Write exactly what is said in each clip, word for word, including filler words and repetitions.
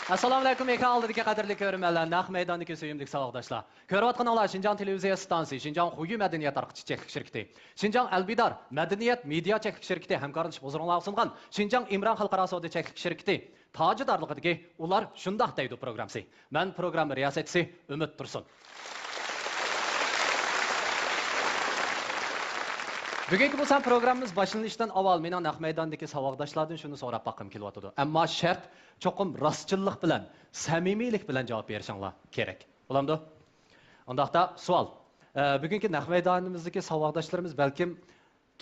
ئەسسالامۇئەلەيكۇم، ئېكران ئالدىدىكى قەدىرلىك كۆرۈرمەنلەر، نەق مەيداندىكى سۆيۈملۈك ساۋاقداشلار. كۆرۈۋاتقىنىڭلار شىنجاڭ تېلېۋىزىيە ئىستانسىسى، شىنجاڭ خۇيى مەدەنىيەت تارقىتىش چەكلىك شىركىتى، شىنجاڭ ئەلبىدار مەدەنىيەت مېدىيا چەكلىك شىركىتى ھەمكارلىشىپ ھۇزۇرۇڭلارغا سۇنغان شىنجاڭ ئىمران خەلقئارا سودا چەكلىك شىركىتى تاجىدارلىقىدىكى ئۇلار شۇنداق دەيدۇ پروگراممىسى. مەن پروگرامما رىياسەتچىسى ئۈمىد تۇرسۇن. بۈگۈنكى بۇ سان پروگراممىمىز باشلىنىشتىن ئاۋۋال مېنىڭ نەق مەيداندىكى ساۋاقداشلاردىن شۇنى سوراپ باققۇم كېلىۋاتىدۇ. ئەمما شەرت چوقۇم راستچىللىق بىلەن، سەمىمىيلىك بىلەن جاۋاب بېرىشىڭلار كېرەك. بولامدۇ؟ ئۇنداقتا سوئال. ئە، بۈگۈنكى نەق مەيدانىمىزدىكى ساۋاقداشلىرىمىز بەلكىم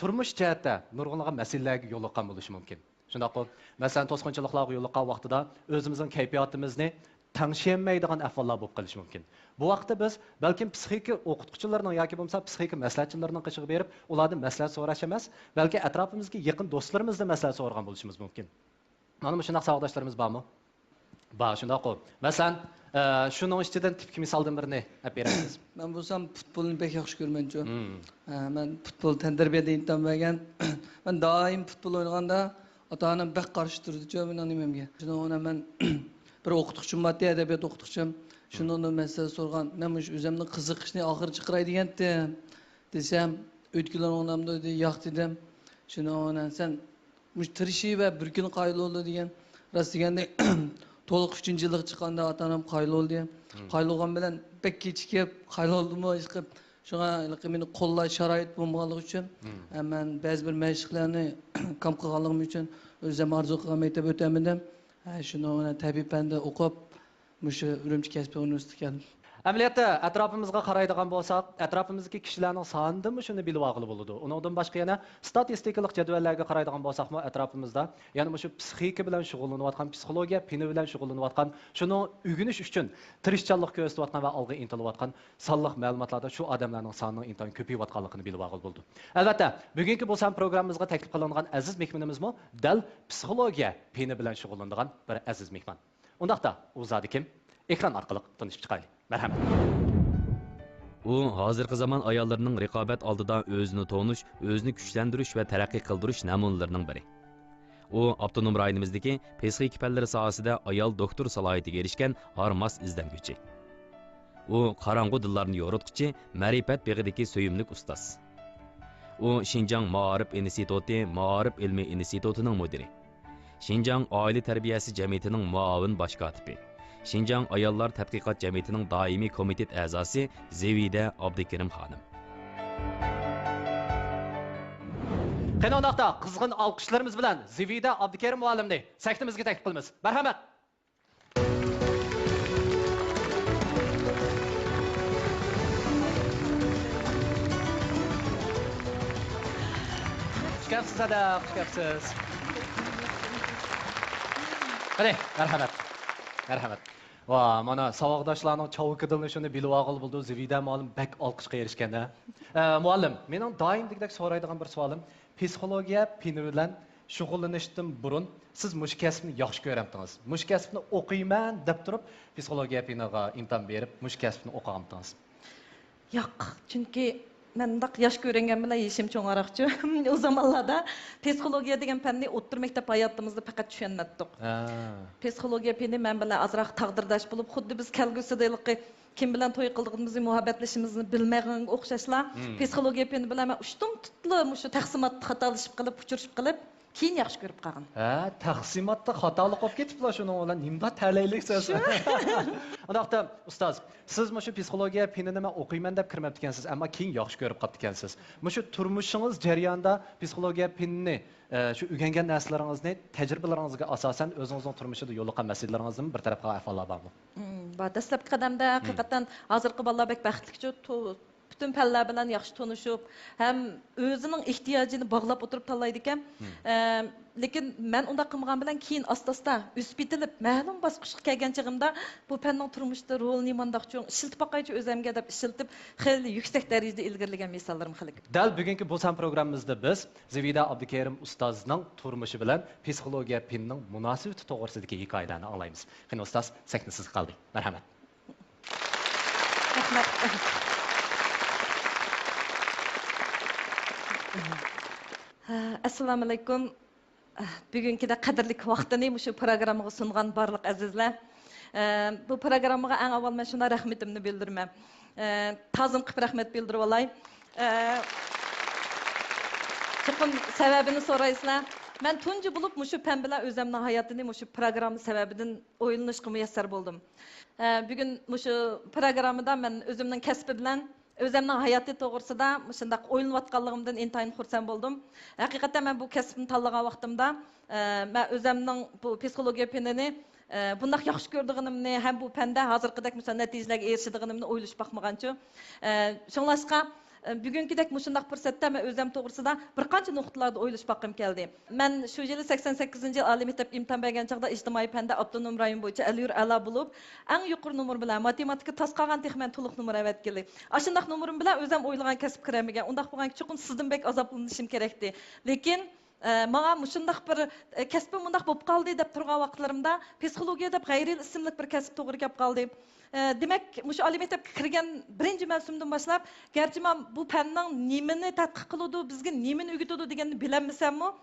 تۇرمۇش جەھەتتە نۇرغۇنلىغان مەسىلىلەرگە يولۇققان بولۇشى مۇمكىن. شۇنداققۇ؟ مەسىلەن، توسقۇنچىلىقلارغا يولۇققان ۋاقتىدا ئۆزىمىزنىڭ كەيپىياتىمىزنى تەڭشىيەلمەيدىغان ئەھۋاللار بولۇپ قېلىشى مۇمكىن. بۇ ۋاقىتتا بىز بەلكىم پسىخىكا ئوقۇتقۇچىلىرىنىڭ ياكى بولمىسا پسىخىكا مەسلىھەتچىلىرىنىڭ قېشىغا بېرىپ، ئۇلاردىن مەسلىھەت سوراش ئەمەس، بەلكى ئەتراپىمىزدىكى يېقىن دوستلىرىمىزدىن مەسلىھەت سورىغان بولۇشىمىز مۇمكىن. مانا مۇشۇنداق ساۋاقداشلىرىمىز بارمۇ؟ بار، شۇنداققۇ. مەسىلەن، ئە، شۇنىڭ ئىچىدىن تىپىكى مىسالدىن بىرنى ئەپ بېرەمسىز؟ مەن بولسام پۇتبولنى بەك ياخشى كۆرىمەنچۇ. مم. ئە، مەن پۇتبول تەنتەربىيەدە ئىمتىھان بەرگەن. مەن دائىم پۇتبول ئوينىغاندا ئاتا-ئانام بەك قارشى تۇرىدىچۇ مېنىڭ نېمەمگە. شۇنىڭ بىلەن مەن بىر ئوقۇتقۇچىم بارتى، ئەدەبىيات ئوقۇتقۇچىم. شۇنىڭدىن مەسىلە سورىغان. مەن مۇشۇ ئۆزۈمنىڭ قىزىقىشنى ئاخىرى چىقىراي دېگەنتىم. دېسەم، ئۆيدىكىلەر ئوڭدامدۇ دېدى، ياق دېدىم. شۇنىڭ بىلەن سەن مۇشۇ تىرىشىۋەر، بىر كۈنى قايىل بولىدۇ دېگەن. راست دېگەندەك، تولۇق ئۈچىنچى يىللىققا چىققاندا ئاتا-ئانام قايىل بولدى. مم. قايىل بولغان بىلەن بەك كېچىكىپ، قايىل بولدىمۇ، ئىشقىلىپ، شۇڭا ھېلىقى مېنى قوللاش شارائىت بولمىغانلىقى ئۈچۈن، مم، ئە، مەن بەزى بىر مەشىقلەرنى كام قىلغانلىقىم ئۈچۈن ئۆزۈم ئارزۇ قىلغان مەكتەپكە ئۆتەلمىدىم. ھە، شۇنىڭ بىلەن تەبىئىي پەندە ئوقۇپ، مۇشۇ ئۈرۈمچى كەسپىي ئۇنىۋېرسىتېتكە كەلدىم. ئەمەلىيەتتە، ئەتراپىمىزغا قارايدىغان بولساق، ئەتراپىمىزدىكى كىشىلەرنىڭ سانىدىنمۇ شۇنى بىلىۋالغىلى بولىدۇ. ئۇنىڭدىن باشقا يەنە ستاتىستىكىلىق جەدۋەللەرگە قارايدىغان بولساقمۇ، ئەتراپىمىزدا يەنە مۇشۇ پسىخىكا بىلەن شۇغۇللىنىۋاتقان، پسىخولوگىيە پېنى بىلەن شۇغۇللىنىۋاتقان، شۇنىڭ ئۆگىنىش ئۈچۈن تىرىشچانلىق كۆرسىتىۋاتقان ۋە ئالغا ئىنتىلىۋاتقان سانلىق مەلۇماتلاردا شۇ ئادەملەرنىڭ سانىنىڭ ئىنتايىن كۆپىيىۋاتقانلىقىنى بىلىۋالغىلى بولىدۇ. ئەلۋەتتە، بۈگۈنكى بۇ سان پروگراممىمىزغا تەكلىپ قىلىنغان ئەزىز مېھمىنىمىزمۇ دەل پسىخولوگىيە پېنى بىلەن شۇغۇللىنىدىغان بىر ئەزىز مېھمان. ئۇنداقتا، ئۇ زادى كىم؟ ئېكران ئارقىلىق تونۇشۇپ چىقايلى. مەرھەمەت. ئۇ ھازىرقى زامان ئاياللىرىنىڭ رىقابەت ئالدىدا ئۆزىنى تونۇش، ئۆزىنى كۈچلەندۈرۈش ۋە تەرەققىي قىلدۇرۇش نەمۇنىلىرىنىڭ بىرى. ئۇ ئاپتونوم رايونىمىزدىكى پسىخىكا پەنلىرى ساھەسىدە ئايال دوكتور سالاھىيىتىگە ئېرىشكەن ھارماس ئىزدەنگۈچى. ئۇ قاراڭغۇ دىللارنى يورۇتقۇچى، مەرىپەت بېغىدىكى سۆيۈملۈك ئۇستاز. ئۇ شىنجاڭ مائارىپ ئىنستىتۇتى مائارىپ ئىلمىي ئىنستىتۇتىنىڭ مۇدىرى، شىنجاڭ ئائىلە تەربىيەسى جەمئىيىتىنىڭ مۇئاۋىن باش كاتىپى، شىنجاڭ ئاياللار تەتقىقات جەمئىيىتىنىڭ دائىمىي كومىتېت ئەزاسى زىۋىدە ئابدۇكېرىم خانىم. قېنى ئۇنداقتا، قىزغىن ئالقىشلىرىمىز بىلەن زىۋىدە ئابدۇكېرىم مۇئەللىمنى سەھنىمىزگە تەكلىپ قىلىمىز. مەرھەمەت! خۇش كەپسىز، ھەدە، خۇش كەپسىز. قېنى، مەرھەمەت. مەرھەمەت. ۋا، مانا، ساۋاقداشلارنىڭ چاۋىكىدىنلا شۇنى بىلىۋالغىلى بولىدۇ، زىۋىدە مۇئەللىم بەك ئالقىشقا ئېرىشكەن-ھە. ئە، مۇئەللىم، مېنىڭ دائىم دېگۈدەك سورايدىغان بىر سوئالىم، پسىخولوگىيە پېنى بىلەن شۇغۇللىنىشتىن بۇرۇن سىز مۇشۇ كەسىپنى ياخشى كۆرەمتىڭىز؟ مۇشۇ كەسىپنى ئوقۇيمەن دەپ تۇرۇپ، پسىخولوگىيە پېنىغا ئىمتىھان بېرىپ، مۇشۇ كەسىپنى ئوقۇغانمىتىڭىز؟ ياق، چۈنكى مەن مۇنداق ياش كۆرۈنگەن بىلەن يېشىم چوڭراقچۇ. ئۇ زامانلاردا پسىخولوگىيە دېگەن پەننى ئوتتۇرا مەكتەپ ھاياتىمىزدا پەقەت چۈشەنمەتتۇق. ھە. پسىخولوگىيە پېنى مەن بىلەن ئازراق تەقدىرداش بولۇپ، خۇددى بىز كەلگۈسىدە ھېلىقى كىم بىلەن توي قىلىدىغىنىمىزنى، مۇھەببەتلىشىمىزنى بىلمەيدىغانغا ئوخشاشلا، مم، پسىخولوگىيە پېنى بىلەن مەن ئۇشتۇمتۇتلا مۇشۇ تەقسىماتتا خاتالىشىپ قېلىپ، ئۇچرىشىپ قېلىپ، كېيىن ياخشى كۆرۈپ قالغان. ھە، تەقسىماتتا خاتالىق بولۇپ كېتىپلا، شۇنىڭ بىلەن نېمىنداق تەلەيلىكسىز؟ شۇ. ئۇنداقتا، ئۇستاز، سىز مۇشۇ پسىخولوگىيە پېنىنى مەن ئوقۇيمەن دەپ كىرمەپتىكەنسىز، ئەمما كېيىن ياخشى كۆرۈپ قاپتىكەنسىز. مۇشۇ تۇرمۇشىڭىز جەريانىدا پسىخولوگىيە پېنىنى، ئە، شۇ ئۆگەنگەن نەرسىلىرىڭىزنى، تەجرىبىلىرىڭىزگە ئاساسەن ئۆزىڭىزنىڭ تۇرمۇشىدا يولۇققان مەسىلىلىرىڭىزدىن بىر تەرەپ قىلغان ئەھۋاللار بارمۇ؟ مم، بار. دەسلەپكى قەدەمدە، مم، ھەقىقەتەن ھازىرقى بالىلار بەك بەختلىكچۇ، تو-، پۈتۈن پەنلەر بىلەن ياخشى تونۇشۇپ، ھەم ئۆزىنىڭ ئېھتىياجىنى باغلاپ ئولتۇرۇپ تاللايدىكەن. مم. ئە، لېكىن مەن ئۇنداق قىلمىغان بىلەن كېيىن ئاستا-ئاستا ئۆسۈپ يېتىلىپ، مەلۇم باسقۇچقا كەلگەن چېغىمدا، بۇ پەننىڭ تۇرمۇشتا رولى نېمانداق چوڭ، ئىشلىتىپ باقايچۇ ئۆزەمگە دەپ ئىشلىتىپ، خېلى يۈكسەك دەرىجىدە ئىلگىرىلىگەن مىساللىرىم خېلى كۆپ. دەل بۈگۈنكى بۇ سان پروگراممىمىزدا بىز زىۋىدە ئابدۇكېرىم ئۇستازنىڭ تۇرمۇشى بىلەن پسىخولوگىيە پېنىنىڭ مۇناسىۋىتى توغرىسىدىكى ھېكايىلەرنى ئاڭلايمىز. قېنى، ئۇستاز، سەھنە سىزگە قالدى. مەرھەمەت. رەھمەت. ئەسسالامۇئەلەيكۇم. بۈگۈنكىدەك قەدىرلىك ۋاقتىنى مۇشۇ پروگراممىغا سۇنغان بارلىق ئەزىزلەر، ئە، بۇ پروگراممىغا ئەڭ ئاۋۋال مەن شۇنداق رەھمىتىمنى بىلدۈرىمەن. ئە، تازىم قىلىپ رەھمەت بىلدۈرۈۋالاي. ئە، چوقۇم سەۋەبىنى سورايسىلەر. مەن تۇنجى بولۇپ مۇشۇ پەن بىلەن ئۆزەمنىڭ ھاياتىنى مۇشۇ پروگرامما سەۋەبىدىن ئويلىنىشقا مۇيەسسەر بولدۇم. ئە، بۈگۈن مۇشۇ پروگراممىدا مەن ئۆزۈمنىڭ كەسپى بىلەن ئۆزەمنىڭ ھاياتى توغرىسىدا مۇشۇنداق ئويلىنىۋاتقانلىقىمدىن ئىنتايىن خۇرسەن بولدۇم. ھەقىقەتەن مەن بۇ كەسىپنى تاللىغان ۋاقتىمدا، ئە، مەن ئۆزەمنىڭ بۇ پسىخولوگىيە پېنىنى، ئە، بۇنداق ياخشى كۆرىدىغىنىمنى ھەم بۇ پەندە ھازىرقىدەك مۇشۇنداق نەتىجىلەرگە ئېرىشىدىغىنىمنى ئويلىشىپ باقمىغانچۇ. ئە، شۇڭلاشقا، ئە، بۈگۈنكىدەك مۇشۇنداق پۇرسەتتە مەن ئۆزەم توغرىسىدا بىر قانچە نۇقتىلاردا ئويلىشىپ باققۇم كەلدى. مەن شۇ يىلى سەكسەن سەككىزىنچى يىل ئالىي مەكتەپكە ئىمتىھان بەرگەن چاغدا ئىجتىمائىي پەندە ئاپتونوم رايون بويىچە ئەليۇر ئەلا بولۇپ، ئەڭ يۇقىرى نومۇر بىلەن، ماتېماتىكا تاس قالغان تېخى مەن تولۇق نومۇر ئەۋەتكىلى. ئاشۇنداق نومۇرۇم بىلەن ئۆزەم ئويلىغان كەسىپكە كىرەلمىگەن. ئۇنداق بولغانكى چوقۇم سىزدىن بەك ئازابلىنىشىم كېرەكتى. لېكىن، ئە، ماڭا مۇشۇنداق بىر، ئە، كەسپىم مۇنداق بولۇپ قالدى دەپ تۇرغان ۋاقىتلىرىمدا پسىخولوگىيە دەپ غەيرىي ئىسىملىك بىر كەسىپ توغرا كەپ قالدى. ئە، دېمەك، مۇشۇ ئالىي مەكتەپكە كىرگەن بىرىنچى مەۋسۇمدىن باشلاپ، گەرچە مەن بۇ پەننىڭ نېمىنى تەتقىق قىلىدۇ، بىزگە نېمىنى ئۆگىتىدۇ دېگەننى بىلەلمىسەممۇ،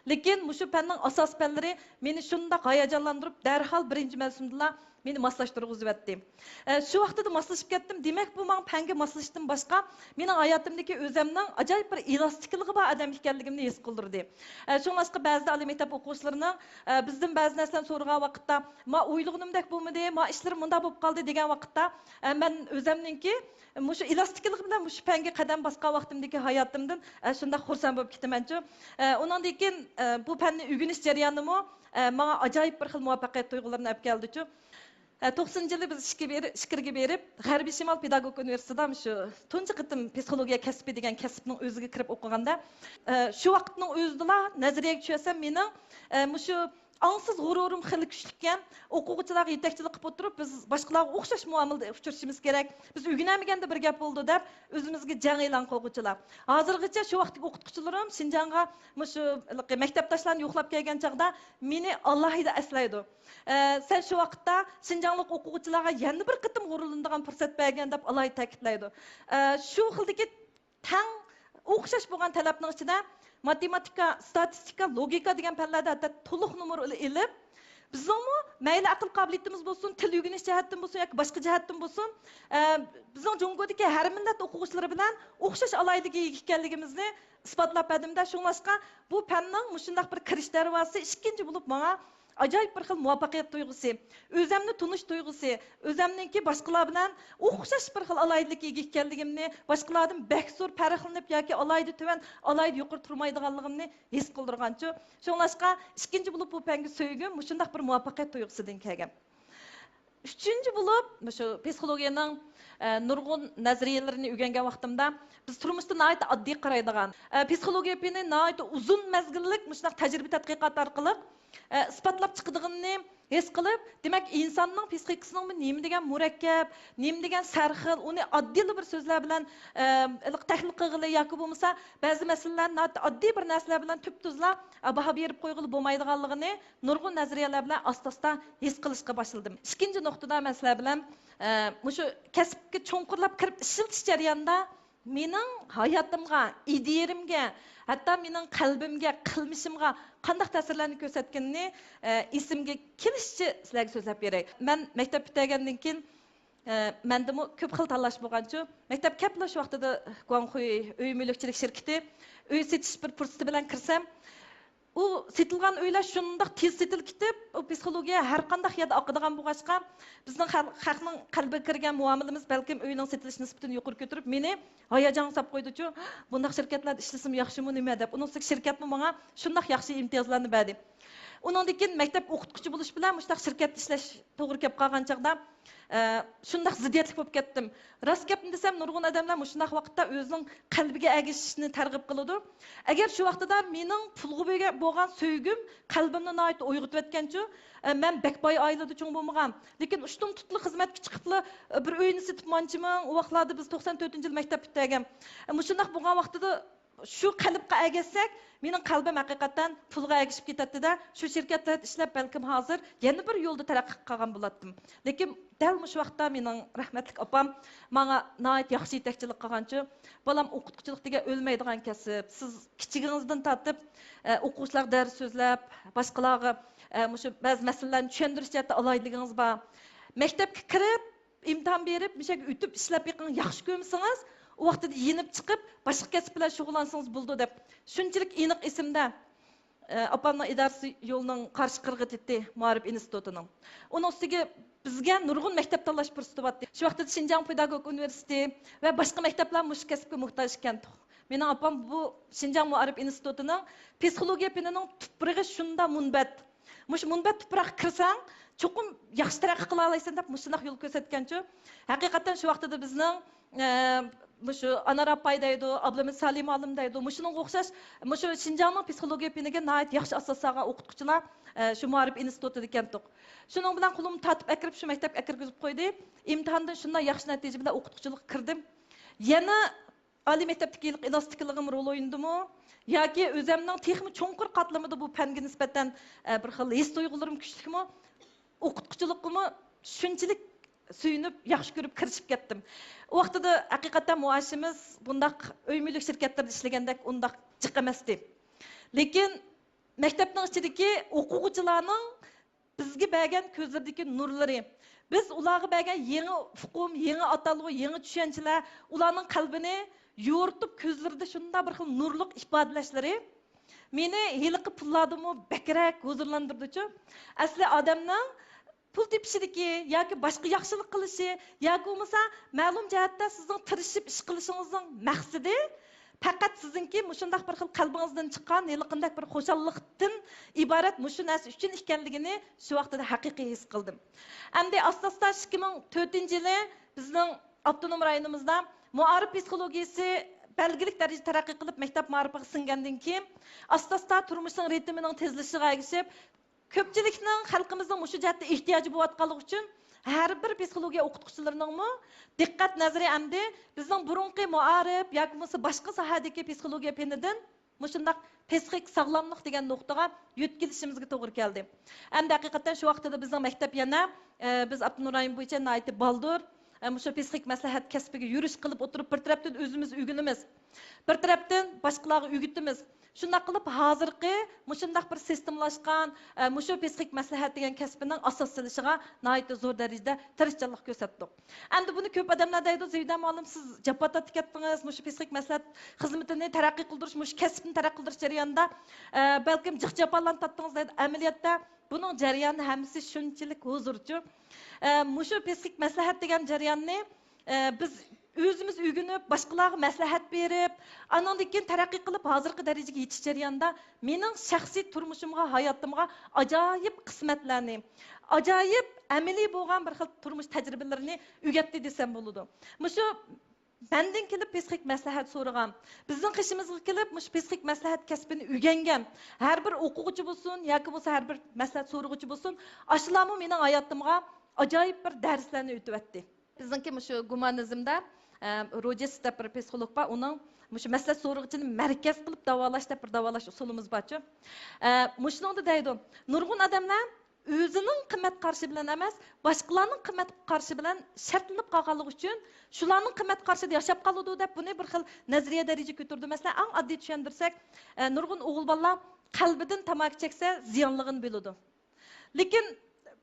لېكىن مۇشۇ پەننىڭ ئاساسىي پەنلىرى مېنى شۇنداق ھاياجانلاندۇرۇپ، دەرھال بىرىنچى مەۋسۇمدىلا مېنى ماسلاشتۇرغۇزۇۋەتتى. ئە، شۇ ۋاقتىدا ماسلىشىپ كەتتىم. دېمەك، بۇ ماڭا پەنگە ماسلىشىشتىن باشقا، مېنىڭ ھاياتىمدىكى ئۆزەمنىڭ ئاجايىپ بىر ئېلاستىكىلىقى بار ئادەم ئىكەنلىكىمنى ھېس قىلدۇردى. ئە، شۇڭلاشقا بەزىدە ئالىي مەكتەپ ئوقۇغۇچىلىرىنىڭ، ئە، بىزدىن بەزى نەرسىلەرنى سورىغان ۋاقىتتا، ما ئويلىغىنىمدەك بولمىدى، ما ئىشلىرىم مۇنداق بولۇپ قالدى دېگەن ۋاقىتتا، ئە، مەن ئۆزەمنىڭكى مۇشۇ ئېلاستىكلىق بىلەن مۇشۇ پەنگە قەدەم باسقان ۋاقتىمدىكى ھاياتىمدىن، ئە، شۇنداق خۇرسەن بولۇپ كېتىمەنچۇ. ئە، ئۇنىڭدىن كېيىن، ئە، بۇ پەننى ئۆگىنىش جەريانىمۇ، ئە، ماڭا ئاجايىپ بىر خىل مۇۋەپپەقىيەت تۇيغۇلىرىنى ئەپ كەلدىچۇ. ئە، توقسىنىنچى يىلى بىز ئىچكە بېرىپ، ئىچكىرىگە بېرىپ، غەربىي شىمال پېداگوگىكا ئۇنىۋېرسىتېتىدا مۇشۇ تۇنجى قېتىم پسىخولوگىيە كەسپى دېگەن كەسىپنىڭ ئۆزىگە كىرىپ ئوقۇغاندا، ئە، شۇ ۋاقىتنىڭ ئۆزىدىلا نەزەرىيەگە چۈشۈرسەم، مېنىڭ، ئە، مۇشۇ ئاڭسىز غۇرۇرۇم خېلى كۈچلۈككەن، ئوقۇغۇچىلارغا يېتەكچىلىك قىلىپ ئولتۇرۇپ، بىز باشقىلارغا ئوخشاش مۇئامىلىدە ئۇچرىشىمىز كېرەك، بىز ئۆگىنەلمىگەندە بىر گەپ بولىدۇ دەپ، ئۆزىمىزگە جەڭ ئېلان قىلغۇچىلار. ھازىرغىچە شۇ ۋاقىتتىكى ئوقۇتقۇچىلىرىم شىنجاڭغا مۇشۇ مەكتەپداشلارنى يوقلاپ كەلگەن چاغدا مېنى ئالاھىدە ئەسلەيدۇ. ئە، سەن شۇ ۋاقىتتا شىنجاڭلىق ئوقۇغۇچىلارغا يەنە بىر قېتىم غۇرۇرلىنىدىغان پۇرسەت بەرگەن دەپ ئالاھىدە تەكىتلەيدۇ. ئە، شۇ خىلدىكى تەڭ ئوخشاش بولغان تەلەپنىڭ ئىچىدە ماتېماتىكا، ستاتىستىكا، لوگىكا دېگەن پەنلەردە ھەتتا تولۇق نومۇر ئېلىپ، بىزنىڭمۇ مەيلى ئەقىل قابىلىيىتىمىز بولسۇن، تىل ئۆگىنىش جەھەتتىن بولسۇن ياكى باشقا جەھەتتىن بولسۇن، ئە، بىزنىڭ جۇڭگودىكى ھەر مىللەت ئوقۇغۇچىلىرى بىلەن ئوخشاش ئالاھىدىلىككە ئىگە ئىكەنلىكىمىزنى ئىسپاتلاپ بەردىم-دە. شۇڭلاشقا بۇ پەننىڭ مۇشۇنداق بىر كىرىش دەرۋازىسى ئىككىنچى بولۇپ ماڭا ئاجايىپ بىر خىل مۇۋەپپەقىيەت تۇيغۇسى، ئۆزەمنى تونۇش تۇيغۇسى، ئۆزەمنىڭكى باشقىلار بىلەن ئوخشاش بىر خىل ئالاھىدىلىككە ئىگە ئىكەنلىكىمنى، باشقىلاردىن بەك زور پەرقلىنىپ ياكى ئالاھىدە تۆۋەن، ئالاھىدە يۇقىرى تۇرمايدىغانلىقىمنى ھېس قىلدۇرغانچۇ. شۇڭلاشقا ئىككىنچى بولۇپ بۇ پەنگە سۆيگۈم مۇشۇنداق بىر مۇۋەپپەقىيەت تۇيغۇسىدىن كەلگەن. ئۈچىنچى بولۇپ، مۇشۇ پسىخولوگىيەنىڭ، ئە، نۇرغۇن نەزەرىيەلىرىنى ئۆگەنگەن ۋاقتىمدا، بىز تۇرمۇشتا ناھايىتى ئاددىي قارايدىغان، ئە، پسىخولوگىيە پېنى ناھايىتى ئۇزۇن مەزگىللىك مۇشۇنداق تەجرىبە تەتقىقات ئارقىلىق، ئە، ئىسپاتلاپ چىقىدىغىنىنى ھېس قىلىپ، دېمەك، ئىنساننىڭ پسىخىكىسىنىڭمۇ نېمە دېگەن مۇرەككەپ، نېمە دېگەن سەرخىل، ئۇنى ئاددىيلا بىر سۆزلەر بىلەن، ئە، تەھلىل قىلغىلى ياكى بولمىسا بەزى مەسىلىلەرنى ناھايىتى ئاددىي بىر نەرسىلەر بىلەن تۈپتۈزلا، ئە، باھا بېرىپ قويغىلى بولمايدىغانلىقىنى نۇرغۇن نەزەرىيەلەر بىلەن ئاستا-ئاستا ھېس قىلىشقا باشلىدىم. ئىككىنچى نۇقتىدا مەن سىلەر بىلەن، ئە، مۇشۇ كەسىپكە چوڭقۇرلاپ كىرىپ ئىشلىتىش جەريانىدا مېنىڭ ھاياتىمغا، ئىدىيەمگە، ھەتتا مېنىڭ قەلبىمگە، قىلمىشىمغا قانداق تەسىرلەرنى كۆرسەتكىنىنى، ئە، ئېسىمگە كېلىشىچە سىلەرگە سۆزلەپ بېرەي. مەن مەكتەپ پۈتتۈرگەندىن كېيىن، ئە، مەندىمۇ كۆپ خىل تاللاش بولغانچۇ. مەكتەپ كەپلا شۇ ۋاقتىدا گۇاڭخۇي ئۆي مۈلۈكچىلىك شىركىتى، ئۆي سېتىش بىر پۇرسىتى بىلەن كىرسەم، ئۇ سېتىلغان ئۆيلەر شۇنداق تېز سېتىلىپ كېتىپ، ئۇ پسىخولوگىيە ھەر قانداق يەردە ئاقىدىغان بولغاچقا، بىزنىڭ خەل-، خەقنىڭ قەلبىگە كىرگەن مۇئامىلىمىز بەلكىم ئۆينىڭ سېتىلىش نىسبىتىنى يۇقىرى كۆتۈرۈپ، مېنى ھاياجانغا ساپ قويدىچۇ، بۇنداق شىركەتلەردە ئىشلىسىمۇ ياخشىمۇ نېمە دەپ. ئۇنىڭ ئۈستىگە شىركەتمۇ ماڭا شۇنداق ياخشى ئىمتىيازلارنى بەردى. ئۇنىڭدىن كېيىن مەكتەپ ئوقۇتقۇچى بولۇش بىلەن مۇشۇنداق شىركەتتە ئىشلەش توغرا كەپ قالغان چاغدا، ئە، شۇنداق زىددىيەتلىك بولۇپ كەتتىم. راست گەپنى دېسەم، نۇرغۇن ئادەملەر مۇشۇنداق ۋاقىتتا ئۆزىنىڭ قەلبىگە ئەگىشىشنى تەرغىب قىلىدۇ. ئەگەر شۇ ۋاقتىدا مېنىڭ پۇلغا بۆگە-، بولغان سۆيگۈم قەلبىمنى ناھايىتى ئويغىتىۋەتكەنچۇ، ئە، مەن بەك باي ئائىلىدە چوڭ بولمىغان، لېكىن ئۇشتۇمتۇتلا خىزمەتكە چىقىپلا، ئە، بىر ئۆينى سېتىپ مانچىمىڭ، ئۇ ۋاقىتلاردا بىز توقسان تۆتىنچى يىل مەكتەپ پۈتتۈرگەن. ئە، مۇشۇنداق بولغان ۋاقتىدا شۇ قەلبقە ئەگەشسەك، مېنىڭ قەلبىم ھەقىقەتەن پۇلغا ئەگىشىپ كېتەتتى-دە، شۇ شىركەتلەردە ئىشلەپ، بەلكىم ھازىر يەنە بىر يولدا تەرەققىي قىلىپ قالغان بولاتتىم. لېكىن دەل مۇشۇ ۋاقىتتا مېنىڭ رەھمەتلىك ئاپام ماڭا ناھايىتى ياخشى يېتەكچىلىك قىلغانچۇ، بالام، ئوقۇتقۇچىلىق دېگەن ئۆلمەيدىغان كەسىپ. سىز كىچىكىڭىزدىن تارتىپ، ئە، ئوقۇغۇچىلارغا دەرس سۆزلەپ، باشقىلارغا، ئە، مۇشۇ بەزى مەسىلىلەرنى چۈشەندۈرۈش جەھەتتە ئالاھىدىلىكىڭىز بار. مەكتەپكە كىرىپ، ئىمتىھان بېرىپ، مۇشۇ يەرگە ئۆتۈپ ئىشلەپ بېقىڭ، ياخشى كۆرمىسىڭىز، ئۇ ۋاقتىدا يېنىپ چىقىپ، باشقا كەسىپ بىلەن شۇغۇللانسىڭىز بولىدۇ، دەپ شۇنچىلىك ئېنىق ئېسىمدە. ئاپامنىڭ ئىدارىسى يولىنىڭ قارشى قىرغىتى مائارىپ ئىنستىتۇتىنىڭ. ئۇنىڭ ئۈستىگە بىزگە نۇرغۇن مەكتەپ تاللاش پۇرسىتى بارتتى. شۇ ۋاقتىدا شىنجاڭ پېداگوگىكا ئۇنىۋېرسىتېتى ۋە باشقا مەكتەپلەر مۇشۇ كەسىپكە موھتاج ئىكەنتۇق. مېنىڭ ئاپام بۇ شىنجاڭ مائارىپ ئىنستىتۇتىنىڭ پسىخولوگىيە پېنىنىڭ تۇپرىقى شۇنداق مۇنبەت. مۇشۇ مۇنبەت تۇپراققا كىرسەڭ، چوقۇم ياخشى تەرەققىي قىلالايسەن دەپ مۇشۇنداق يول كۆرسەتكەنچۇ. ھەقىقەتەن شۇ ۋاقتىدا بىزنىڭ، ئە، مۇشۇ ئانار ئاپاي دەيدۇ، ئابلىمىت سالىي مۇئەللىم دەيدۇ، مۇشۇنىڭغا ئوخشاش مۇشۇ شىنجاڭنىڭ پسىخولوگىيە پېنىگە ناھايىتى ياخشى ئاساس سالغان ئوقۇتقۇچىلار، ئە، شۇ مائارىپ ئىنستىتۇتىدا ئىكەنتۇق. شۇنىڭ بىلەن قولۇمنى تارتىپ ئەكىرىپ شۇ مەكتەپكە ئەكىرگۈزۈپ قويدى. ئىمتىھاندىن شۇنداق ياخشى نەتىجە بىلەن ئوقۇتقۇچىلىققا كىردىم. يەنە ئالىي مەكتەپتىكى ھېلىقى ئېلاستىكىلىقىم رول ئوينىدىمۇ ياكى ئۆزەمنىڭ تېخىمۇ چوڭقۇر قاتلىمىدا بۇ پەنگە نىسبەتەن، ئە، بىر خىل ھېس تۇيغۇلىرىم كۈچلۈكمۇ، ئوقۇتقۇچىلىققىمۇ شۇنچىلىك سۆيۈنۈپ، ياخشى كۆرۈپ كىرىشىپ كەتتىم. ئۇ ۋاقتىدا ھەقىقەتەن مائاشىمىز بۇنداق ئۆي مۈلۈك شىركەتلىرىدە ئىشلىگەندەك ئۇنداق جىق ئەمەستى. لېكىن مەكتەپنىڭ ئىچىدىكى ئوقۇغۇچىلارنىڭ بىزگە بەرگەن كۆزلىرىدىكى نۇرلىرى، بىز ئۇلارغا بەرگەن يېڭى ئۇقۇم، يېڭى ئاتالغۇ، يېڭى چۈشەنچىلەر ئۇلارنىڭ قەلبىنى يورۇتۇپ، كۆزلىرىدە شۇنداق بىر خىل نۇرلۇق ئىپادىلەشلىرى مېنى ھېلىقى پۇللاردىنمۇ بەكرەك ھۇزۇرلاندۇردىچۇ. ئەسلى ئادەمنىڭ پۇل تېپىشىدىكى ياكى باشقا ياخشىلىق قىلىشى ياكى بولمىسا مەلۇم جەھەتتە سىزنىڭ تىرىشىپ ئىش قىلىشىڭىزنىڭ مەقسىتى پەقەت سىزنىڭكى مۇشۇنداق بىر خىل قەلبىڭىزدىن چىققان ھېلىقىندەك بىر خۇشاللىقتىن ئىبارەت مۇشۇ نەرسە ئۈچۈن ئىكەنلىكىنى شۇ ۋاقتىدا ھەقىقىي ھېس قىلدىم. ئەمدى ئاستا-ئاستا ئىككى مىڭ تۆتىنچى يىلى بىزنىڭ ئاپتونوم رايونىمىزدا مائارىپ پسىخولوگىيىسى بەلگىلىك دەرىجىدە تەرەققىي قىلىپ، مەكتەپ مائارىپىغا سىڭگەندىن كېيىن، ئاستا-ئاستا تۇرمۇشنىڭ رىتىمىنىڭ تېزلىشىشىغا ئەگىشىپ، كۆپچىلىكنىڭ، خەلقىمىزنىڭ مۇشۇ جەھەتتە ئېھتىياجى بولۇۋاتقانلىقى ئۈچۈن، ھەر بىر پسىخولوگىيە ئوقۇتقۇچىلىرىنىڭمۇ دىققەت نەزىرى ئەمدى بىزنىڭ بۇرۇنقى مائارىپ ياكى بولمىسا باشقا ساھەدىكى پسىخولوگىيە پېنىدىن مۇشۇنداق پسىخىك ساغلاملىق دېگەن نۇقتىغا يۆتكىلىشىمىزگە توغرا كەلدى. ئەمدى ھەقىقەتەن شۇ ۋاقتىدا بىزنىڭ مەكتەپ يەنە، ئە، بىز ئاپتونوم رايون بويىچە ناھايىتى بالدۇر، ئە، مۇشۇ پسىخىك مەسلىھەت كەسپىگە يۈرۈش قىلىپ ئولتۇرۇپ، بىر تەرەپتىن ئۆزىمىز ئۆگىنىمىز، بىر تەرەپتىن باشقىلارغا ئۆگىتىمىز. شۇنداق قىلىپ، ھازىرقى مۇشۇنداق بىر سىستېمىلاشقان، ئە، مۇشۇ پسىخىك مەسلىھەت دېگەن كەسپىنىڭ ئاساس سېلىشىغا ناھايىتى زور دەرىجىدە تىرىشچانلىق كۆرسەتتۇق. ئەمدى بۇنى كۆپ ئادەملەر دەيدۇ، زىبىدە مۇئەللىم، سىز جاپا تارتىپ كەتتىڭىز، مۇشۇ پسىخىك مەسلىھەت خىزمىتىنى تەرەققىي قىلدۇرۇش، مۇشۇ كەسىپنى تەرەققىي قىلدۇرۇش جەريانىدا، ئە، بەلكىم جىق جاپالارنى تارتتىڭىز دەيدۇ. ئەمەلىيەتتە بۇنىڭ جەريانى ھەممىسى شۇنچىلىك ھۇزۇرچۇ. ئە، مۇشۇ پسىخىك مەسلىھەت دېگەن جەرياننى، ئە، بىز ئۆزىمىز ئۆگىنىپ، باشقىلارغا مەسلىھەت بېرىپ، ئانىڭدىن كېيىن تەرەققىي قىلىپ، ھازىرقى دەرىجىگە يېتىش جەريانىدا مېنىڭ شەخسىي تۇرمۇشۇمغا، ھاياتىمغا ئاجايىپ قىسمەتلەرنى، ئاجايىپ ئەمەلىي بولغان بىر خىل تۇرمۇش تەجرىبىلىرىنى ئۆگەتتى دېسەم بولىدۇ. مۇشۇ مەندىن كېلىپ پسىخىك مەسلىھەت سورىغان، بىزنىڭ قېشىمىزغا كېلىپ مۇشۇ پسىخىك مەسلىھەت كەسپىنى ئۆگەنگەن ھەر بىر ئوقۇغۇچى بولسۇن ياكى بولسا ھەر بىر مەسلىھەت سورىغۇچى بولسۇن، ئاشۇلارمۇ مېنىڭ ھاياتىمغا ئاجايىپ بىر دەرسلەرنى ئۆتۈۋەتتى. بىزنىڭكى مۇشۇ گۇمانىزمدا، ئە، روجېرس دەپ بىر پسىخولوگ بار، ئۇنىڭ مۇشۇ مەسلىھەت سورىغۇچىنى مەركەز قىلىپ داۋالاش دەپ بىر داۋالاش ئۇسۇلىمىز بارچۇ. ئە، مۇشۇنىڭدا دەيدۇ، نۇرغۇن ئادەملەر ئۆزىنىڭ قىممەت قارىشى بىلەن ئەمەس، باشقىلارنىڭ قىممەت قارىشى بىلەن شەرتلىنىپ قالغانلىقى ئۈچۈن، شۇلارنىڭ قىممەت قارىشىدا ياشاپ قالىدۇ دەپ، بۇنى بىر خىل نەزەرىيە دەرىجىگە كۆتۈردى. مەسىلەن، ئەڭ ئاددىي چۈشەندۈرسەك، ئە، نۇرغۇن ئوغۇل بالىلار قەلبىدىن تاماكا چەكسە زىيانلىقىنى بىلىدۇ. لېكىن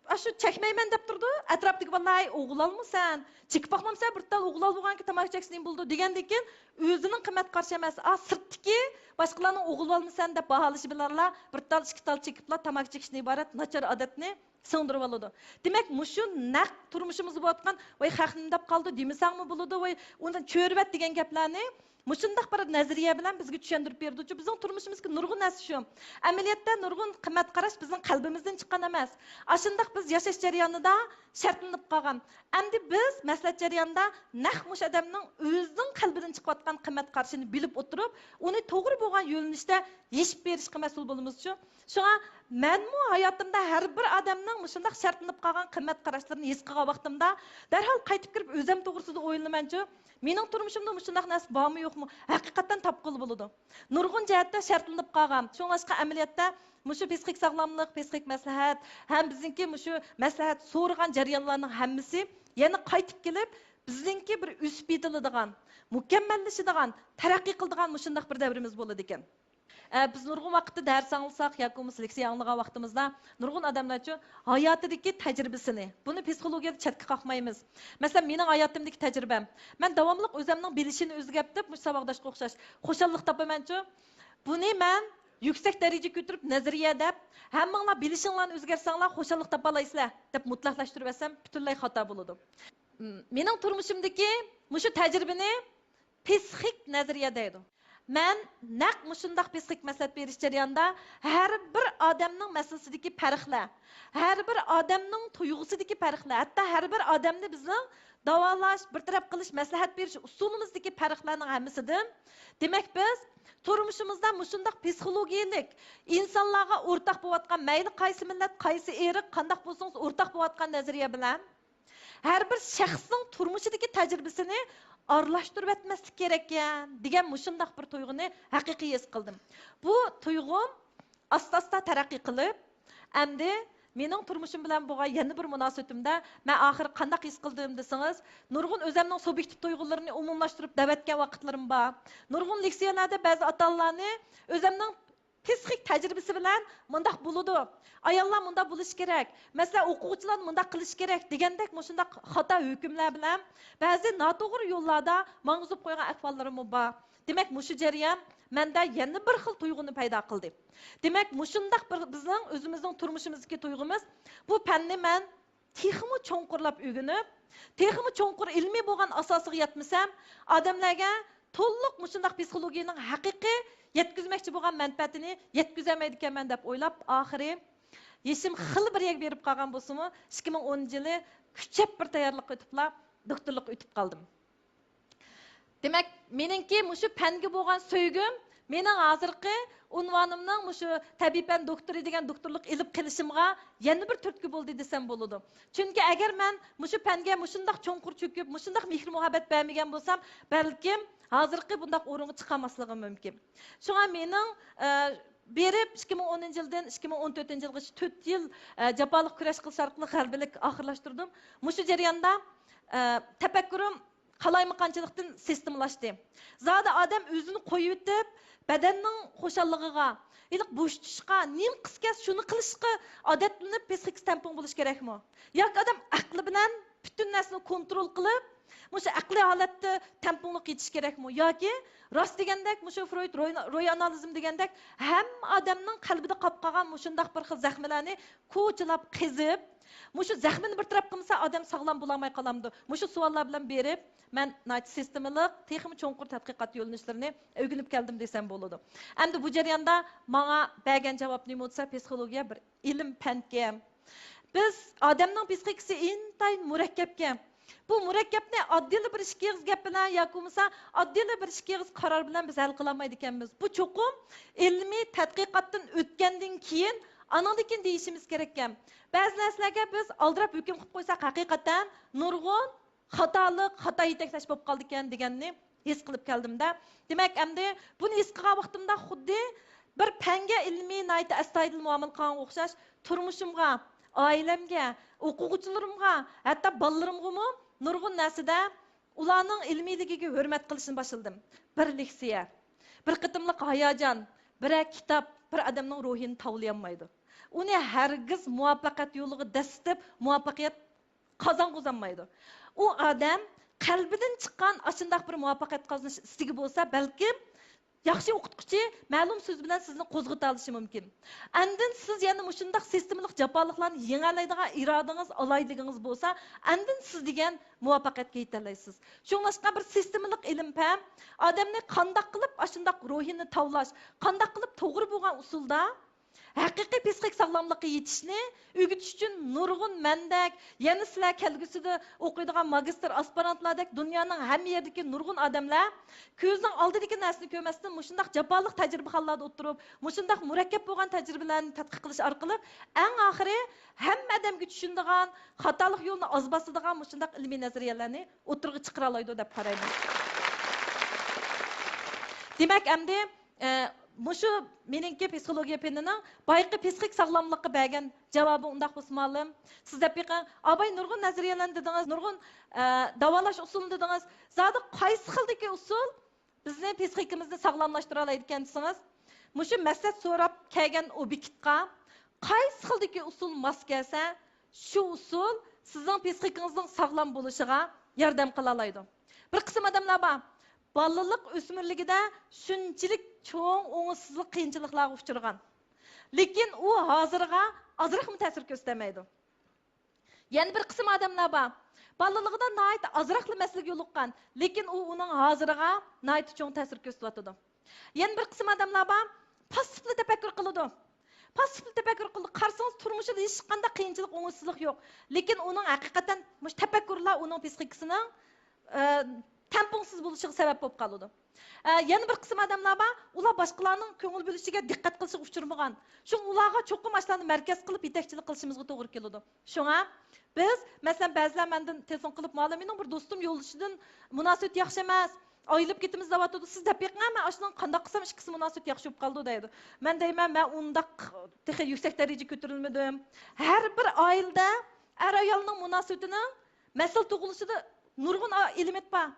ئاشۇ چەكمەيمەن دەپ تۇرىدۇ، ئەتراپتىكى بالىلار، «ئوغۇل ئالمىسەن، چېكىپ باقمامسەن، بىر تال ئوغۇل ئالىدىغانكى تاماكا چەكسە نېمە بولىدۇ؟» دېگەندىن كېيىن ئۆزىنىڭ قىممەت قارىشى ئەمەس، ئا، سىرتتىكى باشقىلارنىڭ «ئوغۇل ئالمىسەن» دەپ باھالىشى بىلەنلا بىر تال، ئىككى تال چېكىپلا تاماكا چېكىشتىن ئىبارەت ناچار ئادەتنى سىڭدۈرۈۋالىدۇ. دېمەك، مۇشۇ نەق تۇرمۇشىمىزدا بولۇۋاتقان، «ۋاي، خەق نېمە دەپ قالىدۇ، دېمىسەڭمۇ بولىدۇ، ۋاي، ئۇنى چۆرۈۋەت» دېگەن گەپلەرنى مۇشۇنداق بىر نەزەرىيە بىلەن بىزگە چۈشەندۈرۈپ بېرىدۇچۇ. بىزنىڭ تۇرمۇشىمىزدىكى نۇرغۇن نەرسە شۇ. ئەمەلىيەتتە نۇرغۇن قىممەت قاراش بىزنىڭ قەلبىمىزدىن چىققان ئەمەس. ئاشۇنداق بىز ياشاش جەريانىدا شەرتلىنىپ قالغان. ئەمدى بىز مەسلىھەت جەريانىدا نەق مۇشۇ ئادەمنىڭ ئۆزىنىڭ قەلبىدىن چىقىۋاتقان قىممەت قارىشىنى بىلىپ ئولتۇرۇپ، ئۇنى توغرا بولغان يۆنىلىشتە يېشىپ بېرىشكە مەسئۇل بولىمىزچۇ. شۇڭا مەنمۇ ھاياتىمدا ھەر بىر ئادەمنىڭ مۇشۇنداق شەرتلىنىپ قالغان قىممەت قاراشلىرىنى ھېس قىلغان ۋاقتىمدا، دەرھال قايتىپ كىرىپ ئۆزۈم توغرىسىدا ئويلىنىمەنچۇ. مېنىڭ تۇرمۇشۇمدا مۇشۇنداق نەرسە بارمۇ يوقمۇ؟ ھەقىقەتەن تاپقىلى بولىدۇ. نۇرغۇن جەھەتتە شەرتلىنىپ قالغان. شۇڭلاشقا ئەمەلىيەتتە مۇشۇ پسىخىك ساغلاملىق، پسىخىك مەسلىھەت ھەم بىزنىڭكى مۇشۇ مەسلىھەت سورىغان جەريانلارنىڭ ھەممىسى يەنە قايتىپ كېلىپ، بىزنىڭكى بىر ئۆسۈپ يېتىلىدىغان، مۇكەممەللىشىدىغان، تەرەققىي قىلىدىغان مۇشۇنداق بىر دەۋرىمىز بولىدىكەن. ئە، بىز نۇرغۇن ۋاقىتتا دەرس ئاڭلىساق ياكى بولمىسا لېكسىيە ئاڭلىغان ۋاقتىمىزدا نۇرغۇن ئادەملەرچۇ ھاياتىدىكى تەجرىبىسىنى، بۇنى پسىخولوگىيەدە چەتكە قاقمايمىز. مەسىلەن، مېنىڭ ھاياتىمدىكى تەجرىبەم. مەن داۋاملىق ئۆزەمنىڭ بىلىشىنى ئۆزگەرتىپ، مۇشۇ ساۋاقداشقا ئوخشاش خۇشاللىق تاپىمەنچۇ. بۇنى مەن يۈكسەك دەرىجىگە كۆتۈرۈپ نەزەرىيە دەپ، ھەممىڭلار بىلىشىڭلارنى ئۆزگەرتسەڭلار خۇشاللىق تاپالايسىلەر دەپ مۇتلەقلاشتۇرۇۋەتسەم پۈتۈنلەي خاتا بولىدۇ. م، مېنىڭ تۇرمۇشۇمدىكى مۇشۇ تەجرىبىنى پسىخىك نەزەرىيە دەيدۇ. مەن نەق مۇشۇنداق پسىخىك مەسلىھەت بېرىش جەريانىدا ھەر بىر ئادەمنىڭ مەسىلىسىدىكى پەرقلەر، ھەر بىر ئادەمنىڭ تۇيغۇسىدىكى پەرقلەر، ھەتتا ھەر بىر ئادەمنى بىزنىڭ داۋالاش، بىر تەرەپ قىلىش، مەسلىھەت بېرىش ئۇسۇلىمىزدىكى پەرقلەرنىڭ ھەممىسىدىن، دېمەك، بىز تۇرمۇشىمىزدا مۇشۇنداق پسىخولوگىيەلىك ئىنسانلارغا ئورتاق بولۇۋاتقان، مەيلى قايسى مىللەت، قايسى ئىرق، قانداق بولسىڭىز ئورتاق بولۇۋاتقان نەزەرىيە بىلەن، ھەر بىر شەخسنىڭ تۇرمۇشىدىكى تەجرىبىسىنى ئارىلاشتۇرۇۋەتمەسلىك كېرەككەن دېگەن مۇشۇنداق بىر تۇيغۇنى ھەقىقىي ھېس قىلدىم. بۇ تۇيغۇم ئاستا-ئاستا تەرەققىي قىلىپ، ئەمدى مېنىڭ تۇرمۇشۇم بىلەن بولغان يەنە بىر مۇناسىۋىتىمدە مەن ئاخىرى قانداق ھېس قىلدىم دېسىڭىز، نۇرغۇن ئۆزەمنىڭ سۇبيېكتىپ تۇيغۇلىرىنى ئومۇملاشتۇرۇپ دەۋەتكەن ۋاقىتلىرىم بار. نۇرغۇن لېكسىيەلەردە بەزى ئاتا-ئانىلارنى ئۆزەمنىڭ پسىخىك تەجرىبىسى بىلەن مۇنداق بولىدۇ، ئاياللار مۇنداق بولۇشى كېرەك، مەسىلەن، ئوقۇغۇچىلارنى مۇنداق قىلىش كېرەك دېگەندەك مۇشۇنداق خاتا ھۆكۈملەر بىلەن بەزى ناتوغرا يوللاردا ماڭغۇزۇپ قويغان ئەھۋاللىرىممۇ بار. دېمەك، مۇشۇ جەريان مەندە يەنە بىر خىل تۇيغۇنى پەيدا قىلدى. دېمەك، مۇشۇنداق بىر بىزنىڭ ئۆزىمىزنىڭ تۇرمۇشىمىزدىكى تۇيغۇمىز، بۇ پەننى مەن تېخىمۇ چوڭقۇرلاپ ئۆگىنىپ، تېخىمۇ چوڭقۇر ئىلمىي بولغان ئاساسىغا يەتمىسەم، ئادەملەرگە تولۇق مۇشۇنداق پسىخولوگىيەنىڭ ھەقىقىي يەتكۈزمەكچى بولغان مەنپەئەتىنى يەتكۈزەلمەيدىكەنمەن دەپ ئويلاپ، ئاخىرى يېشىم خېلى بىر يەرگە بېرىپ قالغان بولسىمۇ، ئىككى مىڭ ئونىنچى يىلى كۈچەپ بىر تەييارلىققا ئۆتۈپلا، دوكتورلۇققا ئۆتۈپ قالدىم. دېمەك، مېنىڭكى مۇشۇ پەنگە بولغان سۆيگۈم مېنىڭ ھازىرقى ئۇنۋانىمنىڭ مۇشۇ تەبىئىي پەن دوكتورى دېگەن دوكتورلۇق ئېلىپ قېلىشىمغا يەنە بىر تۈرتكە بولدى دېسەم بولىدۇ. چۈنكى ئەگەر مەن مۇشۇ پەنگە مۇشۇنداق چوڭقۇر چۆكۈپ، مۇشۇنداق مېھىر-مۇھەببەت بەرمىگەن بولسام، بەلكىم ھازىرقى بۇنداق ئورۇنغا چىقالماسلىقىم مۇمكىن. شۇڭا مېنىڭ، ئە، بېرىپ ئىككى مىڭ ئونىنچى يىلدىن ئىككى مىڭ ئون تۆتىنچى يىلغىچە تۆت يىل، ئە، جاپالىق كۈرەش قىلىش ئارقىلىق غەلىبىلىك ئاخىرلاشتۇردۇم. مۇشۇ جەرياندا، ئە، تەپەككۇرۇم قالايمىقانچىلىقتىن سىستېمىلاشتى. زادى ئادەم ئۆزىنى قويۇۋېتىپ، بەدەننىڭ خۇشاللىقىغا، ھېلىقى بوشىتىشقا، نېمە قىلسا كەلسە شۇنى قىلىشقا ئادەتلىنىپ، پسىخىكىسى تەڭپۇڭ بولۇشى كېرەكمۇ؟ ياكى ئادەم ئەقلى بىلەن پۈتۈن نەرسىنى كونترول قىلىپ، مۇشۇ ئەقلىي ھالەتتە تەڭپۇڭلۇققا يېتىش كېرەكمۇ؟ ياكى راست دېگەندەك، مۇشۇ فرويد روي، روي ئانالىزم دېگەندەك، ھەممە ئادەمنىڭ قەلبىدە قاپ قالغان مۇشۇنداق بىر خىل زەخمىلەرنى كوچىلاپ قېزىپ، مۇشۇ زەخمىنى بىر تەرەپ قىلمىسا، ئادەم ساغلام بولالماي قالامدۇ؟ مۇشۇ سوئاللار بىلەن بېرىپ، مەن ناھايىتى سىستېمىلىق، تېخىمۇ چوڭقۇر تەتقىقات يۆنىلىشلىرىنى ئۆگىنىپ كەلدىم دېسەم بولىدۇ. ئەمدى بۇ جەرياندا ماڭا بەرگەن جاۋاب نېمە دېسە، پسىخولوگىيە بىر ئىلىم پەنكەن. بىز ئادەمنىڭ پسىخىكىسى ئىنتايىن مۇرەككەپكەن. بۇ مۇرەككەپنى ئاددىيلا بىر ئىككى ئېغىز گەپ بىلەن ياكى بولمىسا ئاددىيلا بىر ئىككى ئېغىز قارار بىلەن بىز ھەل قىلالمايدىكەنمىز. بۇ چوقۇم ئىلمىي تەتقىقاتتىن ئۆتكەندىن كېيىن، ئانىڭدىن كېيىن دېيىشىمىز كېرەككەن. بەزى نەرسىلەرگە بىز ئالدىراپ ھۆكۈم قىلىپ قويساق، ھەقىقەتەن نۇرغۇن خاتالىق، خاتا يېتەكلەش بولۇپ قالىدىكەن دېگەننى ھېس قىلىپ كەلدىم-دە. دېمەك، ئەمدى بۇنى ھېس قىلغان ۋاقتىمدا خۇددى بىر پەنگە ئىلمىي ناھايىتى ئەستايىدىل مۇئامىلە قىلغانغا ئوخشاش تۇرمۇشۇمغا، ئائىلەمگە، ئوقۇغۇچىلىرىمغا، ھەتتا بالىلىرىمغىمۇ نۇرغۇن نەرسىدە ئۇلارنىڭ ئىلمىيلىكىگە ھۆرمەت قىلىشنى باشلىدىم. بىر لېكسىيە، بىر قېتىملىق ھاياجان، بىرەر كىتاب بىر ئادەمنىڭ روھىنى تاۋلىيالمايدۇ. ئۇنى ھەرگىز مۇۋەپپەقىيەت يولىغا دەسسىتىپ، مۇۋەپپەقىيەت قازانغۇزالمايدۇ. ئۇ ئادەم قەلبىدىن چىققان ئاشۇنداق بىر مۇۋەپپەقىيەت قازىنىش ئىستىكى بولسا، بەلكىم ياخشى ئوقۇتقۇچى مەلۇم سۆز بىلەن سىزنى قوزغىتالىشى مۇمكىن. ئاندىن سىز يەنە مۇشۇنداق سىستېمىلىق جاپالىقلارنى يېڭەلەيدىغان ئىرادىڭىز، ئالاھىدىلىكىڭىز بولسا، ئاندىن سىز دېگەن مۇۋەپپەقىيەتكە يېتەلەيسىز. شۇڭلاشقا بىر سىستېمىلىق ئىلىم-پەن ئادەمنى قانداق قىلىپ ئاشۇنداق روھىنى تاۋلاش، قانداق قىلىپ توغرا بولغان ئۇسۇلدا ھەقىقىي پسىخىك ساغلاملىققا يېتىشنى ئۆگىتىش ئۈچۈن نۇرغۇن مەندەك، يەنە سىلەر كەلگۈسىدە ئوقۇيدىغان ماگىستىر ئاسپىرانتلاردەك دۇنيانىڭ ھەممە يېرىدىكى نۇرغۇن ئادەملەر كۆزىنىڭ ئالدىدىكى نەرسىنى كۆرمەستىن، مۇشۇنداق جاپالىق تەجرىبىخانىلاردا ئولتۇرۇپ، مۇشۇنداق مۇرەككەپ بولغان تەجرىبىلەرنى تەتقىق قىلىش ئارقىلىق، ئەڭ ئاخىرى ھەممە ئادەمگە چۈشىنىدىغان، خاتالىق يولىنى ئاز باسىدىغان مۇشۇنداق ئىلمىي نەزەرىيەلەرنى ئوتتۇرىغا چىقىرالايدۇ دەپ قارايمەن. دېمەك، ئەمدى ئە، مۇشۇ مېنىڭكى پسىخولوگىيە پېنىنىڭ بايىقى پسىخىك ساغلاملىققا بەرگەن جاۋابى ئۇنداق بولسا مۇئەللىم. سىز دەپ بېقىڭ، ئاباي نۇرغۇن نەزەرىيەلەرنى دېدىڭىز، نۇرغۇن، ئە، داۋالاش ئۇسۇلىنى دېدىڭىز. زادى قايسى خىلدىكى ئۇسۇل بىزنى، پسىخىكىمىزنى ساغلاملاشتۇرالايدىكەن دېسىڭىز، مۇشۇ مەسلىھەت سوراپ كەلگەن ئوبيېكتقا قايسى خىلدىكى ئۇسۇل ماس كەلسە، شۇ ئۇسۇل سىزنىڭ پسىخىكىڭىزنىڭ ساغلام بولۇشىغا ياردەم قىلالايدۇ. بىر قىسىم ئادەملەر بار، بالىلىق ئۆسمۈرلۈكىدە شۇنچىلىك چوڭ ئوڭۇشسىزلىق، قىيىنچىلىقلارغا ئۇچرىغان. لېكىن ئۇ ھازىرغا ئازراقمۇ تەسىر كۆرسىتەلمەيدۇ. يەنە بىر قىسىم ئادەملەر بار، بالىلىقىدا ناھايىتى ئازراقلا مەسىلىگە يولۇققان، لېكىن ئۇ ئۇنىڭ ھازىرىغا ناھايىتى چوڭ تەسىر كۆرسىتىۋاتىدۇ. يەنە بىر قىسىم ئادەملەر بار، پاسسىپلا تەپەككۇر قىلىدۇ. پاسسىپلا تەپەككۇر قىلىدۇ. قارىسىڭىز، تۇرمۇشىدا ھېچقانداق قىيىنچىلىق، ئوڭۇشسىزلىق يوق. لېكىن ئۇنىڭ ھەقىقەتەن مۇشۇ تەپەككۇرلا ئۇنىڭ پسىخىكىسىنىڭ، ئە، تەڭپۇڭسىز بولۇشىغا سەۋەب بولۇپ قالىدۇ. ئە، يەنە بىر قىسىم ئادەملەر بار، ئۇلار باشقىلارنىڭ كۆڭۈل بۆلۈشىگە، دىققەت قىلىشىغا ئۇچرىمىغان. شۇڭا ئۇلارغا چوقۇم ئاشۇلارنى مەركەز قىلىپ يېتەكچىلىك قىلىشىمىزغا توغرا كېلىدۇ. شۇڭا بىز، مەسىلەن، بەزىلەر مەندىن تېلېفون قىلىپ، «مالا، مېنىڭ بىر دوستۇم يولدىشىدىن مۇناسىۋىتى ياخشى ئەمەس، ئايرىلىپ كېتىمىز دەۋاتىدۇ، سىز دەپ بېقىڭە، مەن ئاشۇنىڭغا قانداق قىلسام ئىككىسى مۇناسىۋىتى ياخشى بولۇپ قالىدۇ» دەيدۇ. مەن دەيمەن، مەن ئۇنداق تېخى يۈكسەك دەرىجىگە كۆتۈرۈلمىدىم. ھەر بىر ئائىلىدە ئەر-ئايالنىڭ مۇناسىۋىتىنىڭ مەسىلە تۇغۇلۇشىدا نۇرغۇن ئا-، ئېلېمېنت بار.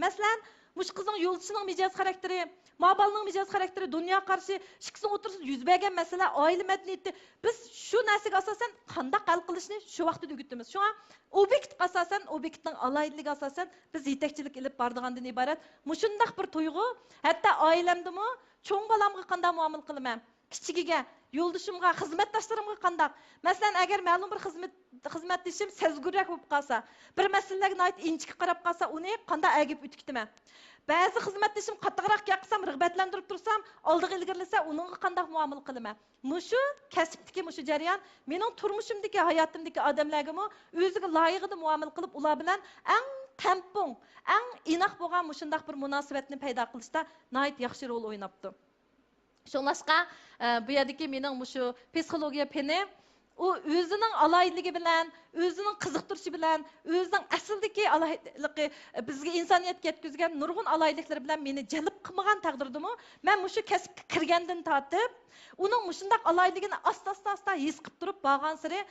مەسىلەن، مۇشۇ قىزنىڭ يولدىشىنىڭ مىجەز خاراكتېرى، ما بالىنىڭ مىجەز خاراكتېرى، دۇنيا قارىشى، ئىككىسىنىڭ ئوتتۇرىسىدا يۈز بەرگەن مەسىلە، ئائىلە مەدەنىيىتى. بىز شۇ نەرسىگە ئاساسەن قانداق ھەل قىلىشنى شۇ ۋاقتىدا ئۆگىتىمىز. شۇڭا ئوبيېكتقا ئاساسەن، ئوبيېكتنىڭ ئالاھىدىلىكىگە ئاساسەن بىز يېتەكچىلىك ئېلىپ بارىدىغاندىن ئىبارەت مۇشۇنداق بىر تۇيغۇ، ھەتتا ئائىلەمدىمۇ چوڭ بالامغا قانداق مۇئامىلە قىلىمەن؟ كىچىكىگە، يولدىشىمغا، خىزمەتداشلىرىمغا قانداق؟ مەسىلەن، ئەگەر مەلۇم بىر خىزمەت، خىزمەتدىشىم سەزگۈررەك بولۇپ قالسا، بىر مەسىلىلەرگە ناھايىتى ئىنچىكە قاراپ قالسا، ئۇنى قانداق ئەگىپ ئۆتۈكتىمەن؟ بەزى خىزمەتدىشىم قاتتىقراق گەپ قىلسام، رىغبەتلەندۈرۈپ تۇرسام، ئالدىغا ئىلگىرىلىسە، ئۇنىڭغا قانداق مۇئامىلە قىلىمەن؟ مۇشۇ كەسىپتىكى مۇشۇ جەريان مېنىڭ تۇرمۇشۇمدىكى، ھاياتىمدىكى ئادەملەرگىمۇ ئۆزىگە لايىقىدا مۇئامىلە قىلىپ، ئۇلار بىلەن ئەڭ تەڭپۇڭ، ئەڭ ئىناق بولغان مۇشۇنداق بىر مۇناسىۋەتنى پەيدا قىلىشتا ناھايىتى ياخشى رول ئويناپتۇ. شۇڭلاشقا، ئە، بۇ يەردىكى مېنىڭ مۇشۇ پسىخولوگىيە پېنى، ئۇ ئۆزىنىڭ ئالاھىدىلىكى بىلەن، ئۆزىنىڭ قىزىقتۇرۇشى بىلەن، ئۆزىنىڭ ئەسلىدىكى ئالاھىدىلىكى، بىزگە ئىنسانىيەتكە يەتكۈزگەن نۇرغۇن ئالاھىدىلىكلىرى بىلەن مېنى جەلپ قىلمىغان تەقدىردىمۇ، مەن مۇشۇ كەسىپكە كىرگەندىن تارتىپ، ئۇنىڭ مۇشۇنداق ئالاھىدىلىكىنى ئاستا، ئاستا، ئاستا ھېس قىلىپ تۇرۇپ بارغانسېرى،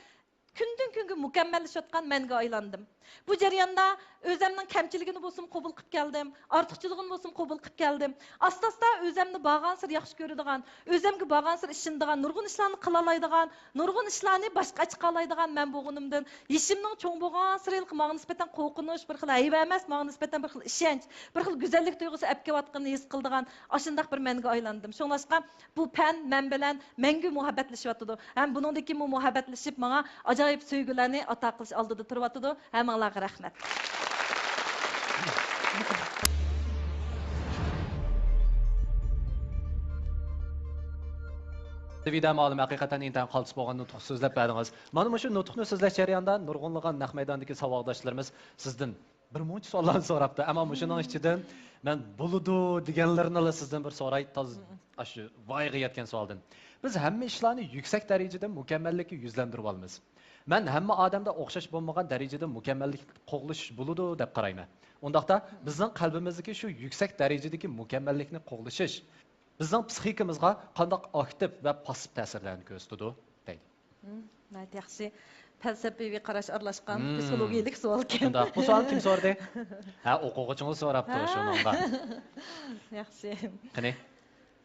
كۈندىن كۈنگە مۇكەممەللىشىۋاتقان مەنگە ئايلاندىم. بۇ جەرياندا ئۆزەمنىڭ كەمچىلىكىنى بولسىمۇ قوبۇل قىلىپ كەلدىم، ئارتۇقچىلىقىنى بولسىمۇ قوبۇل قىلىپ كەلدىم. ئاستا-ئاستا ئۆزەمنى بارغانسېرى ياخشى كۆرىدىغان، ئۆزەمگە بارغانسېرى ئىشىنىدىغان، نۇرغۇن ئىشلارنى قىلالايدىغان، نۇرغۇن ئىشلارنى باشقا چىقالايدىغان مەن بولغىنىمدىن، يېشىمنىڭ چوڭ بولغانسېرى ماڭا نىسبەتەن قورقۇنچ، بىر خىل ھەيۋە ئەمەس، ماڭا نىسبەتەن بىر خىل ئىشەنچ، بىر خىل گۈزەللىك تۇيغۇسى ئەپ كېلىۋاتقىنىنى ھېس قىلىدىغان ئاشۇنداق بىر مەنگە ئايلاندىم. شۇڭلاشقا، بۇ پەن مەن بىلەن مەڭگۈ مۇھەببەتلىشىۋاتىدۇ. ھەم بۇنىڭدىن كېيىنمۇ مۇھەببەتلىشىپ، ماڭا ئاجايىپ سۆيگۈلەرنى ئاتا قىلىش ئالدىدا تۇرۇۋاتىدۇ. ھەممىڭلارغا رەھمەت. زىبىدە مۇئەللىم، ھەقىقەتەن ئىنتايىن قالتىس بولغان نۇتۇق سۆزلەپ بەردىڭىز. مانا مۇشۇ نۇتۇقنى سۆزلەش جەريانىدا نۇرغۇنلىغان نەق مەيداندىكى ساۋاقداشلىرىمىز سىزدىن بىر مۇنچە سوئاللارنى سوراپتۇ. ئەمما مۇشۇنىڭ ئىچىدىن مەن بولىدۇ دېگەنلىرىنىلا سىزدىن بىر سوراي، تازا ئاشۇ ۋايىغا يەتكەن سوئالدىن. بىز ھەممە ئىشلارنى يۈكسەك دەرىجىدە مۇكەممەللىككە يۈزلەندۈرۈۋالىمىز. مەن ھەممە ئادەمدە ئوخشاش بولمىغان دەرىجىدە مۇكەممەللىك قوغلىشىش بولىدۇ دەپ قارايمەن. ئۇنداقتا بىزنىڭ قەلبىمىزدىكى شۇ يۈكسەك دەرىجىدىكى مۇكەممەللىكنى قوغلىشىش بىزنىڭ پسىخىكىمىزغا قانداق ئاكتىپ ۋە پاسسىپ تەسىرلەرنى كۆرسىتىدۇ؟ دەيدۇ. مم، ناھايىتى ياخشى. پەلسەپىۋى قاراش ئارىلاشقان، مم، پسىخولوگىيىلىك سوئالكەن. شۇنداق. بۇ سوئالنى كىم سورىدى؟ ھە، ئوقۇغۇچىڭىز سوراپتۇ ھە. شۇنىڭغا. ياخشى. قېنى؟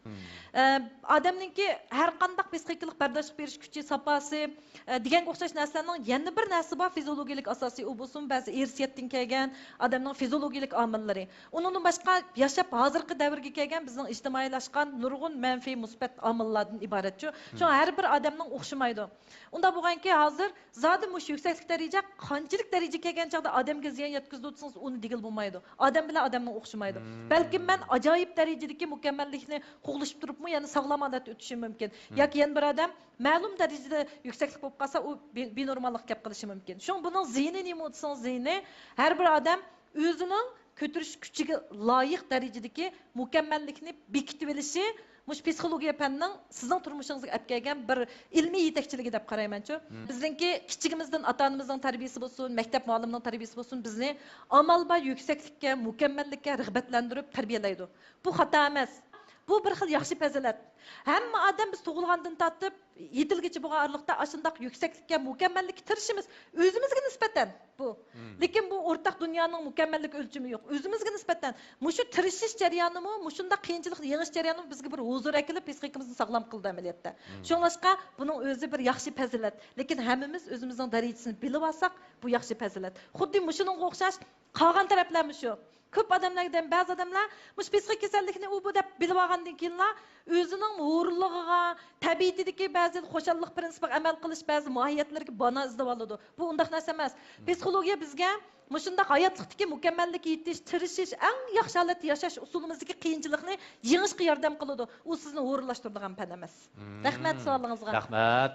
مم. ئە، ئادەمنىڭكى ھەر قانداق پسىخىكىلىق بەرداشلىق بېرىش كۈچى، ساپاسى، ئە، دېگەنگە ئوخشاش نەرسىلەرنىڭ يەنە بىر نەرسە بار، فىزىولوگىيىلىك ئاساسى، ئۇ بولسىمۇ بەزى ئىرسىيەتتىن كەلگەن ئادەمنىڭ فىزىولوگىيىلىك ئامىللىرى. ئۇنىڭدىن باشقا، ياشاپ ھازىرقى دەۋرگە كەلگەن بىزنىڭ ئىجتىمائىيلاشقان نۇرغۇن مەنپىي، مۇسبەت ئامىللاردىن ئىبارەتچۇ. شۇڭا ھەر بىر ئادەمنىڭ ئوخشىمايدۇ. ئۇنداق بولغانكى، ھازىر زادى مۇشۇ يۈكسەكلىك دەرىجە قانچىلىك دەرىجىگە كەلگەن چاغدا ئادەمگە زىيان يەتكۈزىدۇ دېسىڭىز، ئۇنى دېگىلى بولمايدۇ. ئادەم بىلەن ئادەمنىڭ ئوخشىمايدۇ. بەلكىم مەن ئاجايىپ دەرىجىدىكى مۇكەممەللىكنى قوغلىشىپ تۇرۇپمۇ يەنە ساغلام ھالەتتە ئۆتۈشۈم مۇمكىن. ياكى يەنە بىر ئادەم مەلۇم دەرىجىدە يۈكسەكلىك بولۇپ قالسا، ئۇ بى-، بىنورماللىق كەپ قېلىشى مۇمكىن. شۇڭا بۇنىڭ زىيىنى نېمە دېسىڭىز، زىيىنى ھەر بىر ئادەم ئۆزىنىڭ كۆتۈرۈش كۈچىگە لايىق دەرىجىدىكى مۇكەممەللىكنى بېكىتىۋېلىشى مۇشۇ پسىخولوگىيە پەننىڭ سىزنىڭ تۇرمۇشىڭىزغا ئەپ كەلگەن بىر ئىلمىي يېتەكچىلىكى دەپ قارايمەنچۇ. بىزنىڭكى كىچىكىمىزدىن ئاتا-ئانىمىزنىڭ تەربىيىسى بولسۇن، مەكتەپ مۇئەللىمىنىڭ تەربىيىسى بولسۇن، بىزنى ئامال بار يۈكسەكلىككە، مۇكەممەللىككە رىغبەتلەندۈرۈپ تەربىيەلەيدۇ. بۇ خاتا ئەمەس. بۇ بىر خىل ياخشى پەزىلەت. ھەممە ئادەم بىز تۇغۇلغاندىن تارتىپ يېتىلگىچە بولغان ئارىلىقتا ئاشۇنداق يۈكسەكلىككە، مۇكەممەللىككە تىرىشىمىز. ئۆزىمىزگە نىسبەتەن بۇ. مم. لېكىن بۇ ئورتاق دۇنيانىڭ مۇكەممەللىك ئۆلچىمى يوق. ئۆزىمىزگە نىسبەتەن مۇشۇ تىرىشىش جەريانىمۇ، مۇشۇنداق قىيىنچىلىقنى يېڭىش جەريانىمۇ بىزگە بىر ھۇزۇر ئەكېلىپ، پسىخىكىمىزنى ساغلام قىلىدۇ ئەمەلىيەتتە. مم. شۇڭلاشقا بۇنىڭ ئۆزى بىر ياخشى پەزىلەت. لېكىن ھەممىمىز ئۆزىمىزنىڭ دەرىجىسىنى بىلىۋالساق، بۇ ياخشى پەزىلەت. خۇددى مۇشۇنىڭغا ئوخشاش قالغان تەرەپلەرمۇ شۇ. كۆپ ئادەملەردىن بەزى ئادەملەر مۇشۇ پسىخىك كېسەللىكنى ئۇ بۇ دەپ بىلىۋالغاندىن كېيىنلا ئۆزىنىڭ ھۇرۇنلۇقىغا، تەبىئىتىدىكى بەزى خۇشاللىق پىرىنسىپىغا ئەمەل قىلىش، بەزى ماھىيەتلىرىگە بانا ئىزدەۋالىدۇ. بۇ ئۇنداق نەرسە ئەمەس. مم. پسىخولوگىيە بىزگە مۇشۇنداق ھاياتلىقتىكى مۇكەممەللىككە يېتىش، تىرىشىش، ئەڭ ياخشى ھالەتتە ياشاش ئۇسۇلىمىزدىكى قىيىنچىلىقنى يېڭىشقا ياردەم قىلىدۇ. ئۇ سىزنى ھۇرۇنلاشتۇرىدىغان پەن ئەمەس. مم. رەھمەت سوئالىڭىزغا. رەھمەت.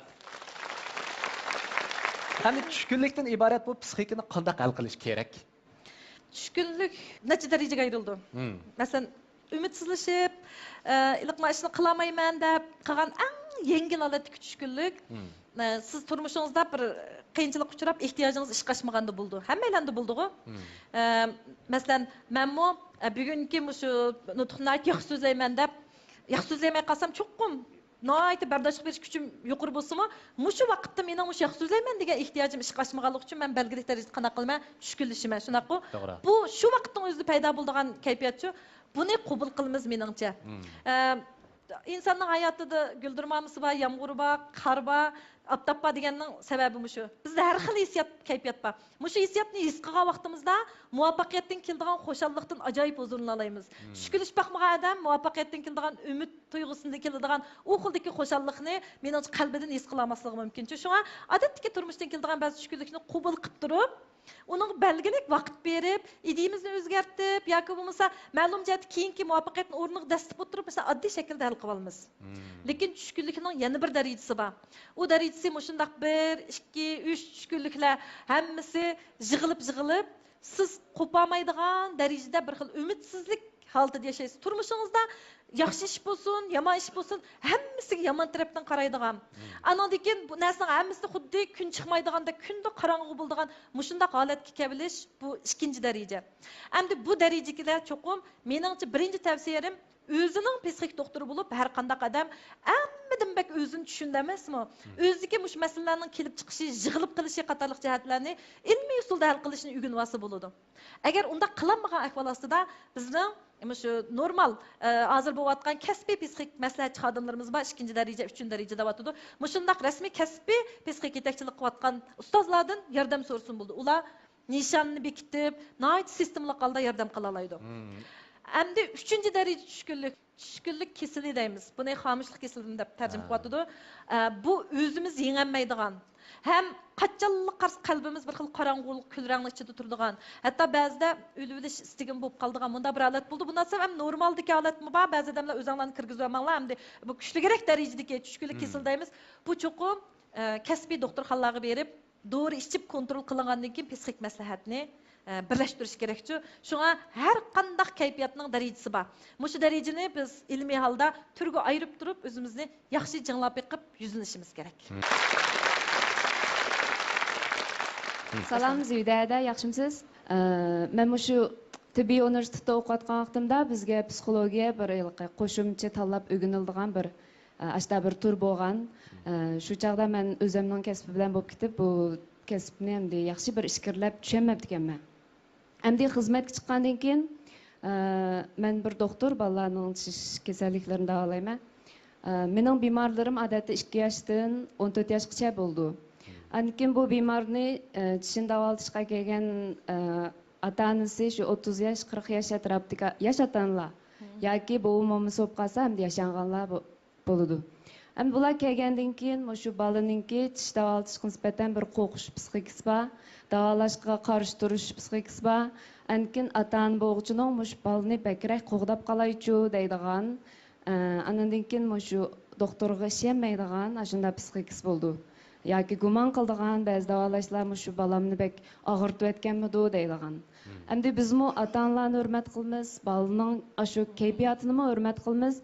ئەمدى چۈشكۈنلۈكتىن ئىبارەت بۇ پسىخىكىنى قانداق ھەل قىلىش كېرەك؟ چۈشكۈنلۈك نەچچە دەرىجىگە ئايرىلىدۇ. مم. مەسىلەن، ئۈمىدسىزلىشىپ، ئە، ھېلىقى مانا ئىشنى قىلالمايمەن دەپ قالغان ئەڭ يەڭگىل ھالەتتىكى چۈشكۈنلۈك. مم. ئە، سىز تۇرمۇشىڭىزدا بىر قىيىنچىلىققا ئۇچراپ، ئېھتىياجىڭىز ئىشقا ئاشمىغاندا بولىدۇ. ھەممەيلەندە بولىدىغۇ. مم. ئە، مەسىلەن، مەنمۇ، ئە، بۈگۈنكى مۇشۇ نۇتۇقنى ناھايىتى ياخشى سۆزلەيمەن دەپ، ياخشى سۆزلىيەلمەي قالسام، چوقۇم ناھايىتى بەرداشلىق بېرىش كۈچۈم يۇقىرى بولسىمۇ، مۇشۇ ۋاقىتتا مېنىڭ مۇشۇ ياخشى سۆزلەيمەن دېگەن ئېھتىياجىم ئىشقا ئاشمىغانلىقى ئۈچۈن مەن بەلگىلىك دەرىجىدە قانداق قىلىمەن؟ چۈشكۈنلىشىمەن، شۇنداققۇ؟ توغرا. بۇ شۇ ۋاقىتنىڭ ئۆزىدە پەيدا بولىدىغان كەيپىيات شۇ. بۇنى قوبۇل قىلىمىز، مېنىڭچە. مم. ئە، ئىنساننىڭ ھاياتىدا گۈلدۈرمامىسى بار، يامغۇرى بار، قار بار، ئاپتاپ بار دېگەننىڭ سەۋەبى مۇشۇ. بىزدە ھەر خىل ھېسسىيات، كەيپىيات بار. مۇشۇ ھېسسىياتنى ھېس قىلغان ۋاقتىمىزدا مۇۋەپپەقىيەتتىن كېلىدىغان خۇشاللىقتىن ئاجايىپ ھۇزۇرلىنالايمىز. مم. چۈشكۈنلىشىپ باقمىغان ئادەم مۇۋەپپەقىيەتتىن كېلىدىغان ئۈمىد تۇيغۇسىدىن كېلىدىغان ئۇ خىلدىكى خۇشاللىقنى، مېنىڭچە، قەلبىدىن ھېس قىلالماسلىقى مۇمكىن. شۇڭا ئادەتتىكى تۇرمۇشتىن كېلىدىغان بەزى چۈشكۈنلۈكنى قوبۇل قىلىپ تۇرۇپ، ئۇنىڭغا بەلگىلىك ۋاقىت بېرىپ، ئىدىيىمىزنى ئۆزگەرتىپ ياكى بولمىسا مەلۇم جەھەتتە كېيىنكى مۇۋەپپەقىيەتنىڭ ئورنىغا دەسسىتىپ ئولتۇرۇپ، مەسىلەن، ئاددىي شەكىلدە ھەل قىلىۋالىمىز. مم. لېكىن چۈشكۈنلۈكنىڭ يەنە بىر دەرىجىسى بار. ئۇ دەرىجىسى مۇشۇنداق بىر، ئىككى، ئۈچ چۈشكۈنلۈكلەر ھەممىسى يىغىلىپ، يىغىلىپ، سىز قوپالمايدىغان دەرىجىدە بىر خىل ئۈمىدسىزلىك ھالىتىدە ياشايسىز. تۇرمۇشىڭىزدا ياخشى ئىش بولسۇن، يامان ئىش بولسۇن، ھەممىسىگە يامان تەرەپتىن قارايدىغان. مم. ئانىڭدىن كېيىن بۇ نەرسىنىڭ ھەممىسىدە خۇددى كۈن چىقمايدىغاندەك، كۈندە قاراڭغۇ بولىدىغان مۇشۇنداق ھالەتكە كېلىۋېلىش، بۇ ئىككىنچى دەرىجە. ئەمدى بۇ دەرىجىدىكىلەر چوقۇم، مېنىڭچە، بىرىنچى تەۋسىيەم، ئۆزىنىڭ پسىخىك دوختۇرى بولۇپ، ھەر قانداق ئادەم ھەممىدىن بەك ئۆزىنى چۈشىنىدۇ ئەمەسمۇ؟ مم. ئۆزىدىكى مۇشۇ مەسىلىلەرنىڭ كېلىپ چىقىشى، يىغىلىپ قېلىشى قاتارلىق جەھەتلەرنى ئىلمىي ئۇسۇلدا ھەل قىلىشنى ئۆگىنىۋالسا بولىدۇ. ئەگەر ئۇنداق قىلالمىغان ئەھۋال ئاستىدا، بىزنىڭ مۇشۇ نورمال، ئە، ھازىر بولۇۋاتقان كەسپىي پسىخىك مەسلىھەتچى خادىملىرىمىز بار، ئىككىنچى دەرىجە، ئۈچىنچى دەرىجە دەۋاتىدۇ. مۇشۇنداق رەسمىي كەسپىي پسىخىك يېتەكچىلىك قىلىۋاتقان ئۇستازلاردىن ياردەم سورىسۇن بولىدۇ. ئۇلار نىشاننى بېكىتىپ، ناھايىتى سىستېمىلىق ھالدا ياردەم قىلالايدۇ. مم. ئەمدى ئۈچىنچى دەرىجە چۈشكۈنلۈك، چۈشكۈنلۈك كېسىلى دەيمىز. بۇنى خامۇشلۇق كېسىلىدىن دەپ تەرجىمە ھە. قىلىۋاتىدۇ. ئە، بۇ ئۆزىمىز يېڭەلمەيدىغان ھەم قاچانلا قارىسا قەلبىمىز بىر خىل قاراڭغۇلۇق، كۈلرەڭلىك ئىچىدە تۇرىدىغان، ھەتتا بەزىدە ئۆلۈۋېلىش ئىستىكىمۇ بولۇپ قالىدىغان مۇنداق بىر ھالەت بولىدۇ. بۇ نەرسە ھەم نورمالدىكى ھالەتمۇ بار. بەزى ئادەملەر ئۆزۈڭلارنى كىرگۈزۈۋالماڭلار، ئەمدى بۇ كۈچلۈكرەك دەرىجىدىكى چۈشكۈنلۈك مم. كېسىلى دەيمىز. بۇ چوقۇم، ئە، كەسپىي دوختۇرخانىلارغا بېرىپ، دورا ئىچىپ كونترول قىلىنغاندىن كېيىن پسىخىك مەسلىھەتنى، ئە، بىرلەشتۈرۈش كېرەكچۇ. شۇڭا ھەر قانداق كەيپىياتنىڭ دەرىجىسى بار. مۇشۇ دەرىجىنى بىز ئىلمىي ھالدا تۈرگە ئايرىپ تۇرۇپ، ئۆزىمىزنى ياخشى جىڭلاپ بېقىپ يۈزلىنىشىمىز كېرەك. سالام زىيدەدە، ياخشىمسىز؟ ئە، مەن مۇشۇ تېببىي ئۇنىۋېرسىتېتتا ئوقۇۋاتقان ۋاقتىمدا بىزگە پسىخولوگىيە بىر ھېلىقى قوشۇمچە تاللاپ ئۆگىنىلىدىغان بىر ئاشتا بىر تۈر بولغان. ئە، شۇ چاغدا مەن ئۆزۈمنىڭ كەسپى بىلەن بولۇپ كېتىپ، بۇ كەسىپنى ئەمدى ياخشى بىر ئىچكىرىلەپ چۈشەنمەپتىكەنمەن. ئەمدى خىزمەتكە چىققاندىن كېيىن، ئە، مەن بىر دوختۇر، بالىلارنىڭ چىش كېسەللىكلىرىنى داۋالايمەن. ئە، مېنىڭ بىمارلىرىم ئادەتتە ئىككى ياشتىن ئون تۆت ياشقىچە بولىدۇ. ئاندىن كېيىن بۇ بىمارنى، ئە، چىشىنى داۋالىتىشقا كەلگەن، ئە، ئاتا-ئانىسى شۇ ئوتتۇز ياش، قىرىق ياش ئەتراپىدىكى ياش ئاتا-ئانىلار ياكى بوۋا-مومىسى بولۇپ قالسا، ئەمدى ياشانغانلار بو-، بولىدۇ. ئەمدى بۇلار كەلگەندىن كېيىن مۇشۇ بالىنىڭكى چىش داۋالىتىشقا نىسبەتەن بىر قورقۇش پسىخىكىسى بار، داۋالاشقا قارشى تۇرۇش پسىخىكىسى بار. ئاندىن كېيىن ئاتا-ئانا بولغۇچىنىڭ مۇشۇ بالىنى بەكرەك قوغداپ قالايچۇ دەيدىغان، ئە، ئانىڭدىن كېيىن مۇشۇ دوختۇرغا ئىشەنمەيدىغان ئاشۇنداق پسىخىكىسى بولىدۇ. ياكى گۇمان قىلىدىغان، بەزى داۋالاشلار مۇشۇ بالامنى بەك ئاغرىتىۋەتكەنمىدۇ دەيدىغان. مم. ئەمدى بىزمۇ ئاتا-ئانىلارنى ھۆرمەت قىلىمىز، بالىنىڭ ئاشۇ كەيپىياتىنىمۇ ھۆرمەت قىلىمىز.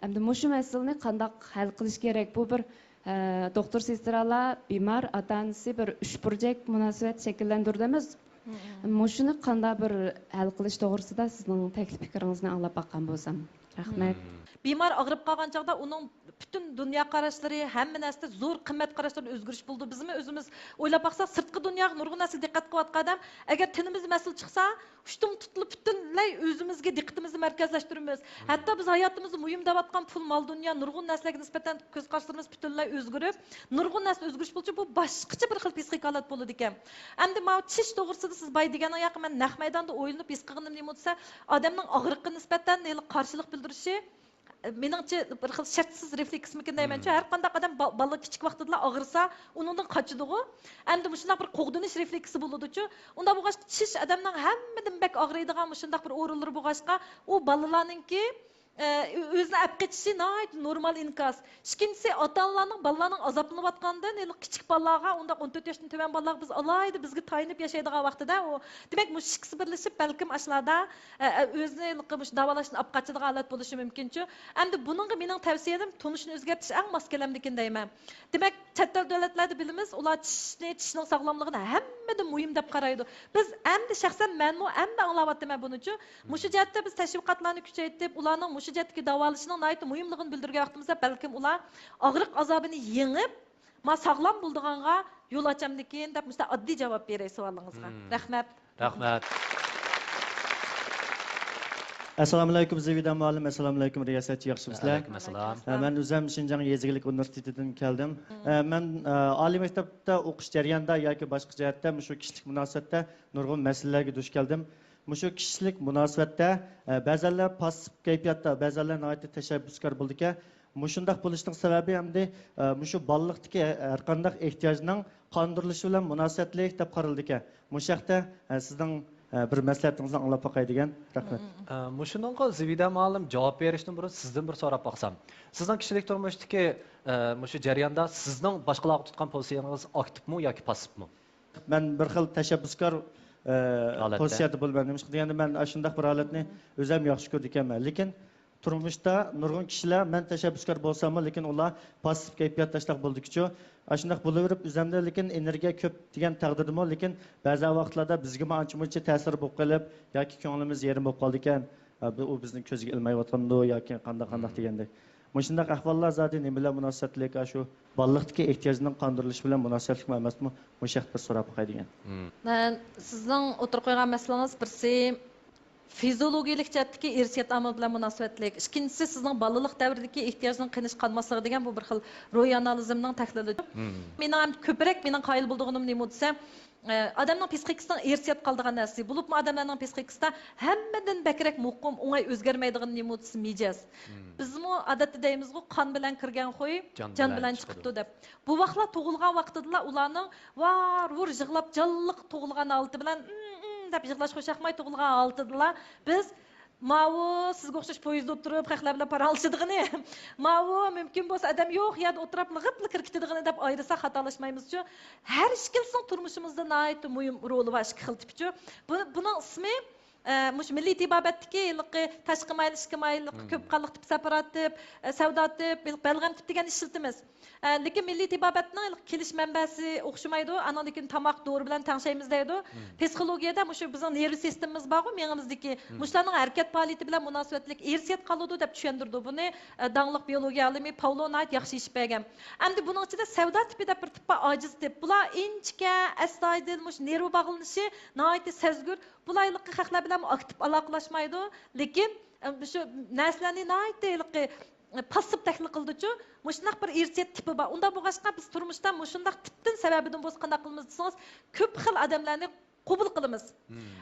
ئەمدى مۇشۇ مەسىلىنى قانداق ھەل قىلىش كېرەك؟ بۇ بىر، ئە، دوختۇر، سېسترالار، بىمار، ئاتا-ئانىسى بىر ئۈچ بۇرجەك مۇناسىۋەت شەكىللەندۈرىدۇ ئەمەس؟ مم. مۇشۇنى قانداق بىر ھەل قىلىش توغرىسىدا سىزنىڭ تەكلىپ پىكرىڭىزنى ئاڭلاپ باققان بولسام. رەھمەت. بىمار ئاغرىپ قالغان چاغدا ئۇنىڭ پۈتۈن دۇنيا قاراشلىرى، ھەممە نەرسىدە زور قىممەت قاراشلىرىدا ئۆزگىرىش بولىدۇ. بىزمۇ ئۆزىمىز ئويلاپ باقساق، سىرتقى دۇنياغا نۇرغۇن نەرسىگە دىققەت قىلىۋاتقان ئادەم، ئەگەر تېنىمىزدا مەسىلە چىقسا، ئۇشتۇمتۇتلا پۈتۈنلەي ئۆزىمىزگە دىققىتىمىزنى مەركەزلەشتۈرىمىز. ھەتتا بىز ھاياتىمىزدا مۇھىم دەۋاتقان پۇل، مال، دۇنيا، نۇرغۇن نەرسىلەرگە نىسبەتەن كۆز قاراشلىرىمىز پۈتۈنلەي ئۆزگىرىپ، نۇرغۇن نەرسىدە ئۆزگىرىش بولىدۇ. بۇ باشقىچە بىر خىل پسىخىك ھالەت بولىدىكەن. ئەمدى ماۋۇ چىش توغرىسىدا سىز باي دېگەننىڭ ياقى مەن نەق مەيداندا ئويلىنىپ ھېس قىلغىنىم نېمە دېسە، ئادەمنىڭ ئاغرىققا نىسبەتەن ھېلى قارشىلىق بىلدۈرۈشى، مېنىڭچە بىر خىل شەرتسىز رېفلېكسمىكىن دەيمەنچۇ. ھەر قانداق ئادەم با-، بالا كىچىك ۋاقتىدىلا ئاغرىسا، ئۇنىڭدىن قاچىدىغۇ. ئەمدى مۇشۇنداق بىر قوغدىنىش رېفلېكسى بولىدۇچۇ. ئۇنداق بولغاچقا، چىش ئادەمنىڭ ھەممىدىن بەك ئاغرىيدىغان مۇشۇنداق بىر ئورۇنلىرى بولغاچقا، ئۇ بالىلارنىڭكى، ئە، ئۆ-، ئۆزىنى ئەپ قېچىشى ناھايىتى نورمال ئىنكاس. ئىككىنچىسى، ئاتا-ئانىلارنىڭ بالىلارنىڭ ئازابلىنىۋاتقاندىن ھېلىقى كىچىك بالىلارغا، ئۇنداق ئون تۆت ياشتىن تۆۋەن بالىلارغا بىز ئالاھىدە بىزگە تايىنىپ ياشايدىغان ۋاقتىدا ئۇ، دېمەك، مۇشۇ ئىككىسى بىرلىشىپ بەلكىم ئاشۇلاردا، ئە، ئە، ئۆزىنى ھېلىقى مۇشۇ داۋالاشتىن ئاپ قاچىدىغان ھالەت بولۇشى مۇمكىنچۇ. ئەمدى بۇنىڭغا مېنىڭ تەۋسىيەم تونۇشنى ئۆزگەرتىش ئەڭ ماس كېلەمدىكىن دەيمەن. دېمەك، چەت ئەل دۆلەتلەردە بىلىمىز، ئۇلار چىشنى، چىشنىڭ ساغلاملىقىنى ھەممىدىن مۇھىم دەپ قارايدۇ. بىز ئەمدى شەخسەن مەنمۇ ئەمدى ئاڭلاۋاتىمەن بۇنىچۇ. مۇشۇ جەھەتتە بىز تەشۋىقاتلارنى كۈچەيتىپ، ئۇلارنىڭ مۇشۇ جەھەتتىكى داۋالىشىنىڭ ناھايىتى مۇھىملىقىنى بىلدۈرگەن ۋاقتىمىزدا بەلكىم ئۇلار ئاغرىق ئازابىنى يېڭىپ، ما ساغلام بولىدىغانغا يول ئاچامدىكىن دەپ مۇشۇنداق ئاددىي جاۋاب بېرەي سوئالىڭىزغا. رەھمەت. رەھمەت. ئەسسالامۇئەلەيكۇم زىبىدە مۇئەللىم، ئەسسالامۇئەلەيكۇم رىياسەتچى، ياخشىمۇسىلەر؟ ۋەئەلەيكۇم ئەسسالام. ئە، مەن ئۆزۈم شىنجاڭ يېزا ئىگىلىك ئۇنىۋېرسىتېتىدىن كەلدىم. ئە، مەن، ئە، ئالىي مەكتەپتە ئوقۇش جەريانىدا ياكى باشقا جەھەتتە مۇشۇ كىشىلىك مۇناسىۋەتتە نۇرغۇن مەسىلىلەرگە دۇچ كەلدىم. مۇشۇ كىشىلىك مۇناسىۋەتتە، ئە، بەزەنلەر پاسسىپ كەيپىياتتا، بەزەنلەر ناھايىتى تەشەببۇسكار بولىدىكەن. مۇشۇنداق بولۇشنىڭ سەۋەبى ئەمدى، ئە، مۇشۇ بالىلىقتىكى ھەرقانداق ئېھتىياجنىڭ قاندۇرۇلۇشى بىلەن مۇناسىۋەتلىك دەپ قارىلىدىكەن. مۇشۇ ھەقتە، ئە، سىزنىڭ، ئە، بىر مەسلىھەتىڭىزنى ئاڭلاپ باقاي دېگەن. رەھمەت. ئە، مۇشۇنىڭغا زىبىدە مۇئەللىم جاۋاب بېرىشتىن بۇرۇن سىزدىن بىر سوراپ باقسام. سىزنىڭ كىشىلىك تۇرمۇشتىكى، ئە، مۇشۇ جەرياندا سىزنىڭ باشقىلارغا تۇتقان پوزىتسىيەڭىز ئاكتىپمۇ ياكى پاسسىپمۇ؟ مەن بىر خىل تەشەببۇسكار، ئە، ھالەتتە. پوزىتسىيەدە بولىمەن. نېمىشقا دېگەندە، مەن ئاشۇنداق بىر ھالەتنى ئۆزۈم ياخشى كۆرىدىكەنمەن. لېكىن تۇرمۇشتا نۇرغۇن كىشىلەر، مەن تەشەببۇسكار بولساممۇ، لېكىن ئۇلار پاسسىپ كەيپىياتتا ئاشۇنداق بولىدىكىچۇ. ئاشۇنداق بولۇۋېرىپ، ئۆزۈمدە لېكىن ئېنېرگىيە كۆپ دېگەن تەقدىردىمۇ، لېكىن بەزى ۋاقىتلاردا بىزگىمۇ ئانچە-مۇنچە تەسىر بولۇپ قېلىپ، ياكى كۆڭلىمىز يېرىم بولۇپ قالىدىكەن. ئە، بۇ، ئۇ بىزنىڭ كۆزگە ئىلمايۋاتامدۇ ياكى قانداق، قانداق دېگەندەك. مۇشۇنداق ئەھۋاللار زادى نېمە بىلەن مۇناسىۋەتلىك؟ ئاشۇ بالىلىقتىكى ئېھتىياجنىڭ قاندۇرۇلۇشى بىلەن مۇناسىۋەتلىكمۇ ئەمەسمۇ؟ مۇشۇ ھەقتە بىر سوراپ باقاي دېگەن. مەن سىزنىڭ ئوتتۇرىغا قويغان مەسىلىڭىز بىرسى فىزىولوگىيەلىك جەھەتتىكى ئىرسىيەت ئامىلى بىلەن مۇناسىۋەتلىك. ئىككىنچىسى سىزنىڭ بالىلىق دەۋرىدىكى ئېھتىياجنىڭ قېنىش قانماسلىقى دېگەن بۇ بىر خىل روھىي ئانالىزمنىڭ تەھلىلى. مېنىڭ ھەم كۆپرەك مېنىڭ قايىل بولىدىغىنىم نېمە دېسە، ئادەمنىڭ پسىخىكىسىنىڭ ئىرسىيەت قالىدىغان نەرسىسى، بولۇپمۇ ئادەملەرنىڭ پسىخىكىسىدا ھەممىدىن بەكرەك مۇقىم، ئوڭاي ئۆزگەرمەيدىغىنى نېمە دېسە مىجەز. بىزمۇ ئادەتتە دەيمىزغۇ، قان بىلەن كىرگەن خۇي جان بىلەن چىقىدۇ دەپ. بوۋاقلار تۇغۇلغان ۋاقتىدىلا ئۇلارنىڭ ۋار-ۋۇر يىغلاپ جانلىق تۇغۇلغان ھالىتى بىلەن ئىم، ئىم دەپ يىغلاش خۇشياقماي تۇغۇلغان ھالىتىدىلا بىز ماۋۇ سىزگە ئوخشاش پويىزدا ئولتۇرۇپ خەقلەر بىلەن پاراڭلىشىدىغىنى، ماۋۇ مۇمكىن بولسا ئادەم يوق يەردە ئولتۇراپ لىغىپلا كىرىپ كېتىدىغىنى دەپ ئايرىساق خاتالاشمايمىزچۇ؟ ھەر ئىككىلىسىنىڭ تۇرمۇشىمىزدا ناھايىتى مۇھىم رولى بار ئىككى خىل تىپچۇ. بۇ، بۇنىڭ ئىسمى، ئە، مۇشۇ مىللىي تېبابەتتىكى ھېلىقى تاشقى مايىل، ئىچكى مايىل، كۆپ قانلىق تىپ سېپاراتىپ، ئە، سەۋدا تىپ، ھېلىقى بەلغەم تىپ دېگەننى ئىشلىتىمىز. ئە، لېكىن مىللىي تېبابەتنىڭ كېلىش مەنبەسى ئوخشىمايدۇ، ئانىڭدىن كېيىن تاماق، دورا بىلەن تەڭشەيمىز دەيدۇ. پسىخولوگىيەدە مۇشۇ بىزنىڭ نېرۋا سىستېمىمىز بارغۇ، مېڭىمىزدىكى، مۇشۇلارنىڭ ھەرىكەت پائالىيىتى بىلەن مۇناسىۋەتلىك ئىرسىيەت قالىدۇ دەپ چۈشەندۈرىدۇ. بۇنى، ئە، داڭلىق بىئولوگىيە ئالىمى پاۋلو ناھايىتى ياخشى ئېچىپ بەرگەن. ئەمدى بۇنىڭ ئىچىدە سەۋدا تىپى دەپ بىر تىپ بار، ئاجىز تىپ. بۇلار ئىنچىكە، ئەستايىدىل، مۇشۇ نېرۋا باغلىنىشى ناھايىتى سەزگۈر. بۇلار ھېلىقى خەقلەر بىلەن ئاكتىپ ئالاقىلاشمايدۇ، لېكىن، ئە، مۇشۇ نەرسىلەرنى ناھايىتى ھېلىقى پاسسىپ تەھلىل قىلىدۇچۇ، مۇشۇنداق بىر ئىرسىيەت تىپى بار. ئۇنداق بولغاچقا، بىز تۇرمۇشتا مۇشۇنداق تىپتىن سەۋەبىدىن بولسا قانداق قىلىمىز دېسىڭىز، كۆپ خىل ئادەملەرنى قوبۇل قىلىمىز.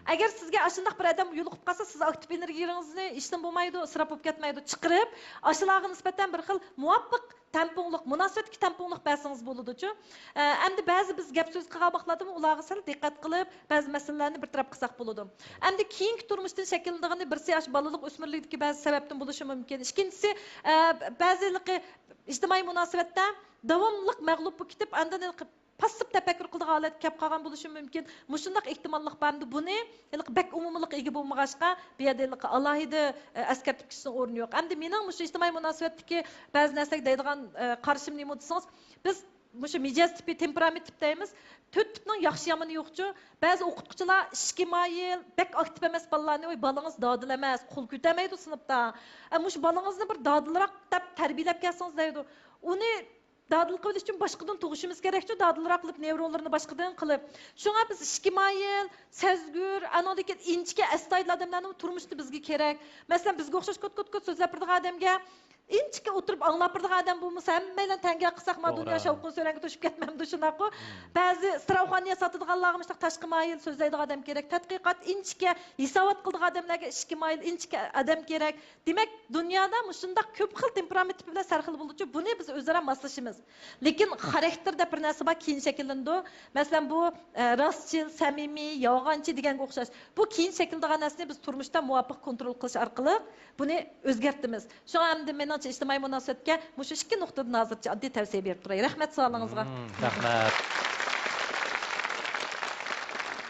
ئەگەر سىزگە ئاشۇنداق بىر ئادەم يولۇقۇپ قالسا، سىز ئاكتىپ ئېنېرگىيىڭىزنى ھېچنېمە بولمايدۇ، ئىسراپ بولۇپ كەتمەيدۇ. چىقىرىپ، ئاشۇلارغا نىسبەتەن بىر خىل مۇۋاپىق تەڭپۇڭلۇق، مۇناسىۋەتتىكى تەڭپۇڭلۇق بەرسىڭىز بولىدۇچۇ. ئە، ئەمدى بەزى بىز گەپ سۆز قىلغان ۋاقىتلاردىمۇ ئۇلارغا سەل دىققەت قىلىپ، بەزى مەسىلىلەرنى بىر تەرەپ قىلساق بولىدۇ. ئەمدى كېيىنكى تۇرمۇشتىن شەكىللىنىدىغىنى بىرسى ئاشۇ بالىلىق ئۆسمۈرلۈكتىكى بەزى سەۋەبتىن بولۇشى مۇمكىن. ئىككىنچىسى، ئە، بەزى ھېلىقى ئىجتىمائىي مۇناسىۋەتتە داۋاملىق مەغلۇپ بولۇپ كېتىپ، ئاندىن ھېلىقى پاسسىپ تەپەككۇر قىلىدىغان ھالەتكە كەپ قالغان بولۇشى مۇمكىن. مۇشۇنداق ئېھتىماللىق بار. ئەمدى بۇنى ھېلىقى بەك ئومۇمىيلىققا ئىگە بولمىغاچقا، بۇ يەردە ھېلىقى ئالاھىدە، ئە، ئەسكەرتىپ كېتىشنىڭ ئورنى يوق. ئەمدى مېنىڭ مۇشۇ ئىجتىمائىي مۇناسىۋەتتىكى بەزى نەرسىلەرگە دەيدىغان، ئە، قارىشىم نېمە دېسىڭىز، بىز مۇشۇ مىجەز تىپى، تېمپېرامېنت تىپ دەيمىز. تۆت تىپنىڭ ياخشى يامىنى يوقچۇ. بەزى ئوقۇتقۇچىلار ئىچكى مايىل، بەك ئاكتىپ ئەمەس بالىلارنى، ۋاي بالىڭىز دادىل ئەمەس، قول كۆتەرمەيدۇ سىنىپتا. ئە، مۇشۇ بالىڭىزنى بىر دادىلراق دەپ تەربىيەلەپ كەلسىڭىز دەيدۇ. ئۇنى دادىل قىلىش ئۈچۈن باشقىدىن تۇغۇشىمىز كېرەكچۇ، دادىلراق قىلىپ، نېۋرونلىرىنى باشقىدىن قىلىپ. شۇڭا بىز ئىچكى مايىل، سەزگۈر، ئانىڭدىن كېيىن ئىنچىكە، ئەستايىدىل ئادەملەرنىمۇ تۇرمۇشتا بىزگە كېرەك. مەسىلەن، بىزگە ئوخشاش كوت-كوت-كوت سۆزلەپ بېرىدىغان ئادەمگە ئىنچىكە ئولتۇرۇپ ئاڭلاپ بېرىدىغان ئادەم بولمىسا، ھەممەيلەن تەڭگە قىلساق، ما دۇنيا شاۋقۇن سۈرەنگە توشۇپ كەتمەمدۇ، شۇنداققۇ؟ بەزى ستراۋخانىيە ساتىدىغانلارغا مۇشۇنداق تاشقى مايىل سۆزلەيدىغان ئادەم كېرەك، تەتقىقات ئىنچىكە، ھېسابات قىلىدىغان ئادەملەرگە ئىچكى مايىل، ئىنچىكە ئادەم كېرەك. دېمەك، دۇنيادا مۇشۇنداق كۆپ خىل تېمپېرامېنت تىپى بىلەن سەرخىل بولىدۇچۇ، بۇنى بىز ئۆزئارا ماسلىشىمىز. لېكىن خاراكتېر دەپ بىر نەرسە بار، كېيىن شەكىللىنىدۇ. مەسىلەن، بۇ، ئە، راستچىل، سەمىمىي، يالغانچى دېگەنگە ئوخشاش. بۇ كېيىن شەكىللىنىدىغان نەرسىنى بىز تۇرمۇشتا مۇۋاپىق كونترول قىلىش ئارقىلىق بۇنى ئۆزگەرتىمىز. شۇڭا ئەمدى مېنىڭچە ئىجتىمائىي مۇناسىۋەتكە مۇشۇ ئىككى نۇقتىدىن ھازىرچە ئاددىي تەۋسىيە بېرىپ تۇراي. رەھمەت سوئالىڭىزغا. مم، رەھمەت.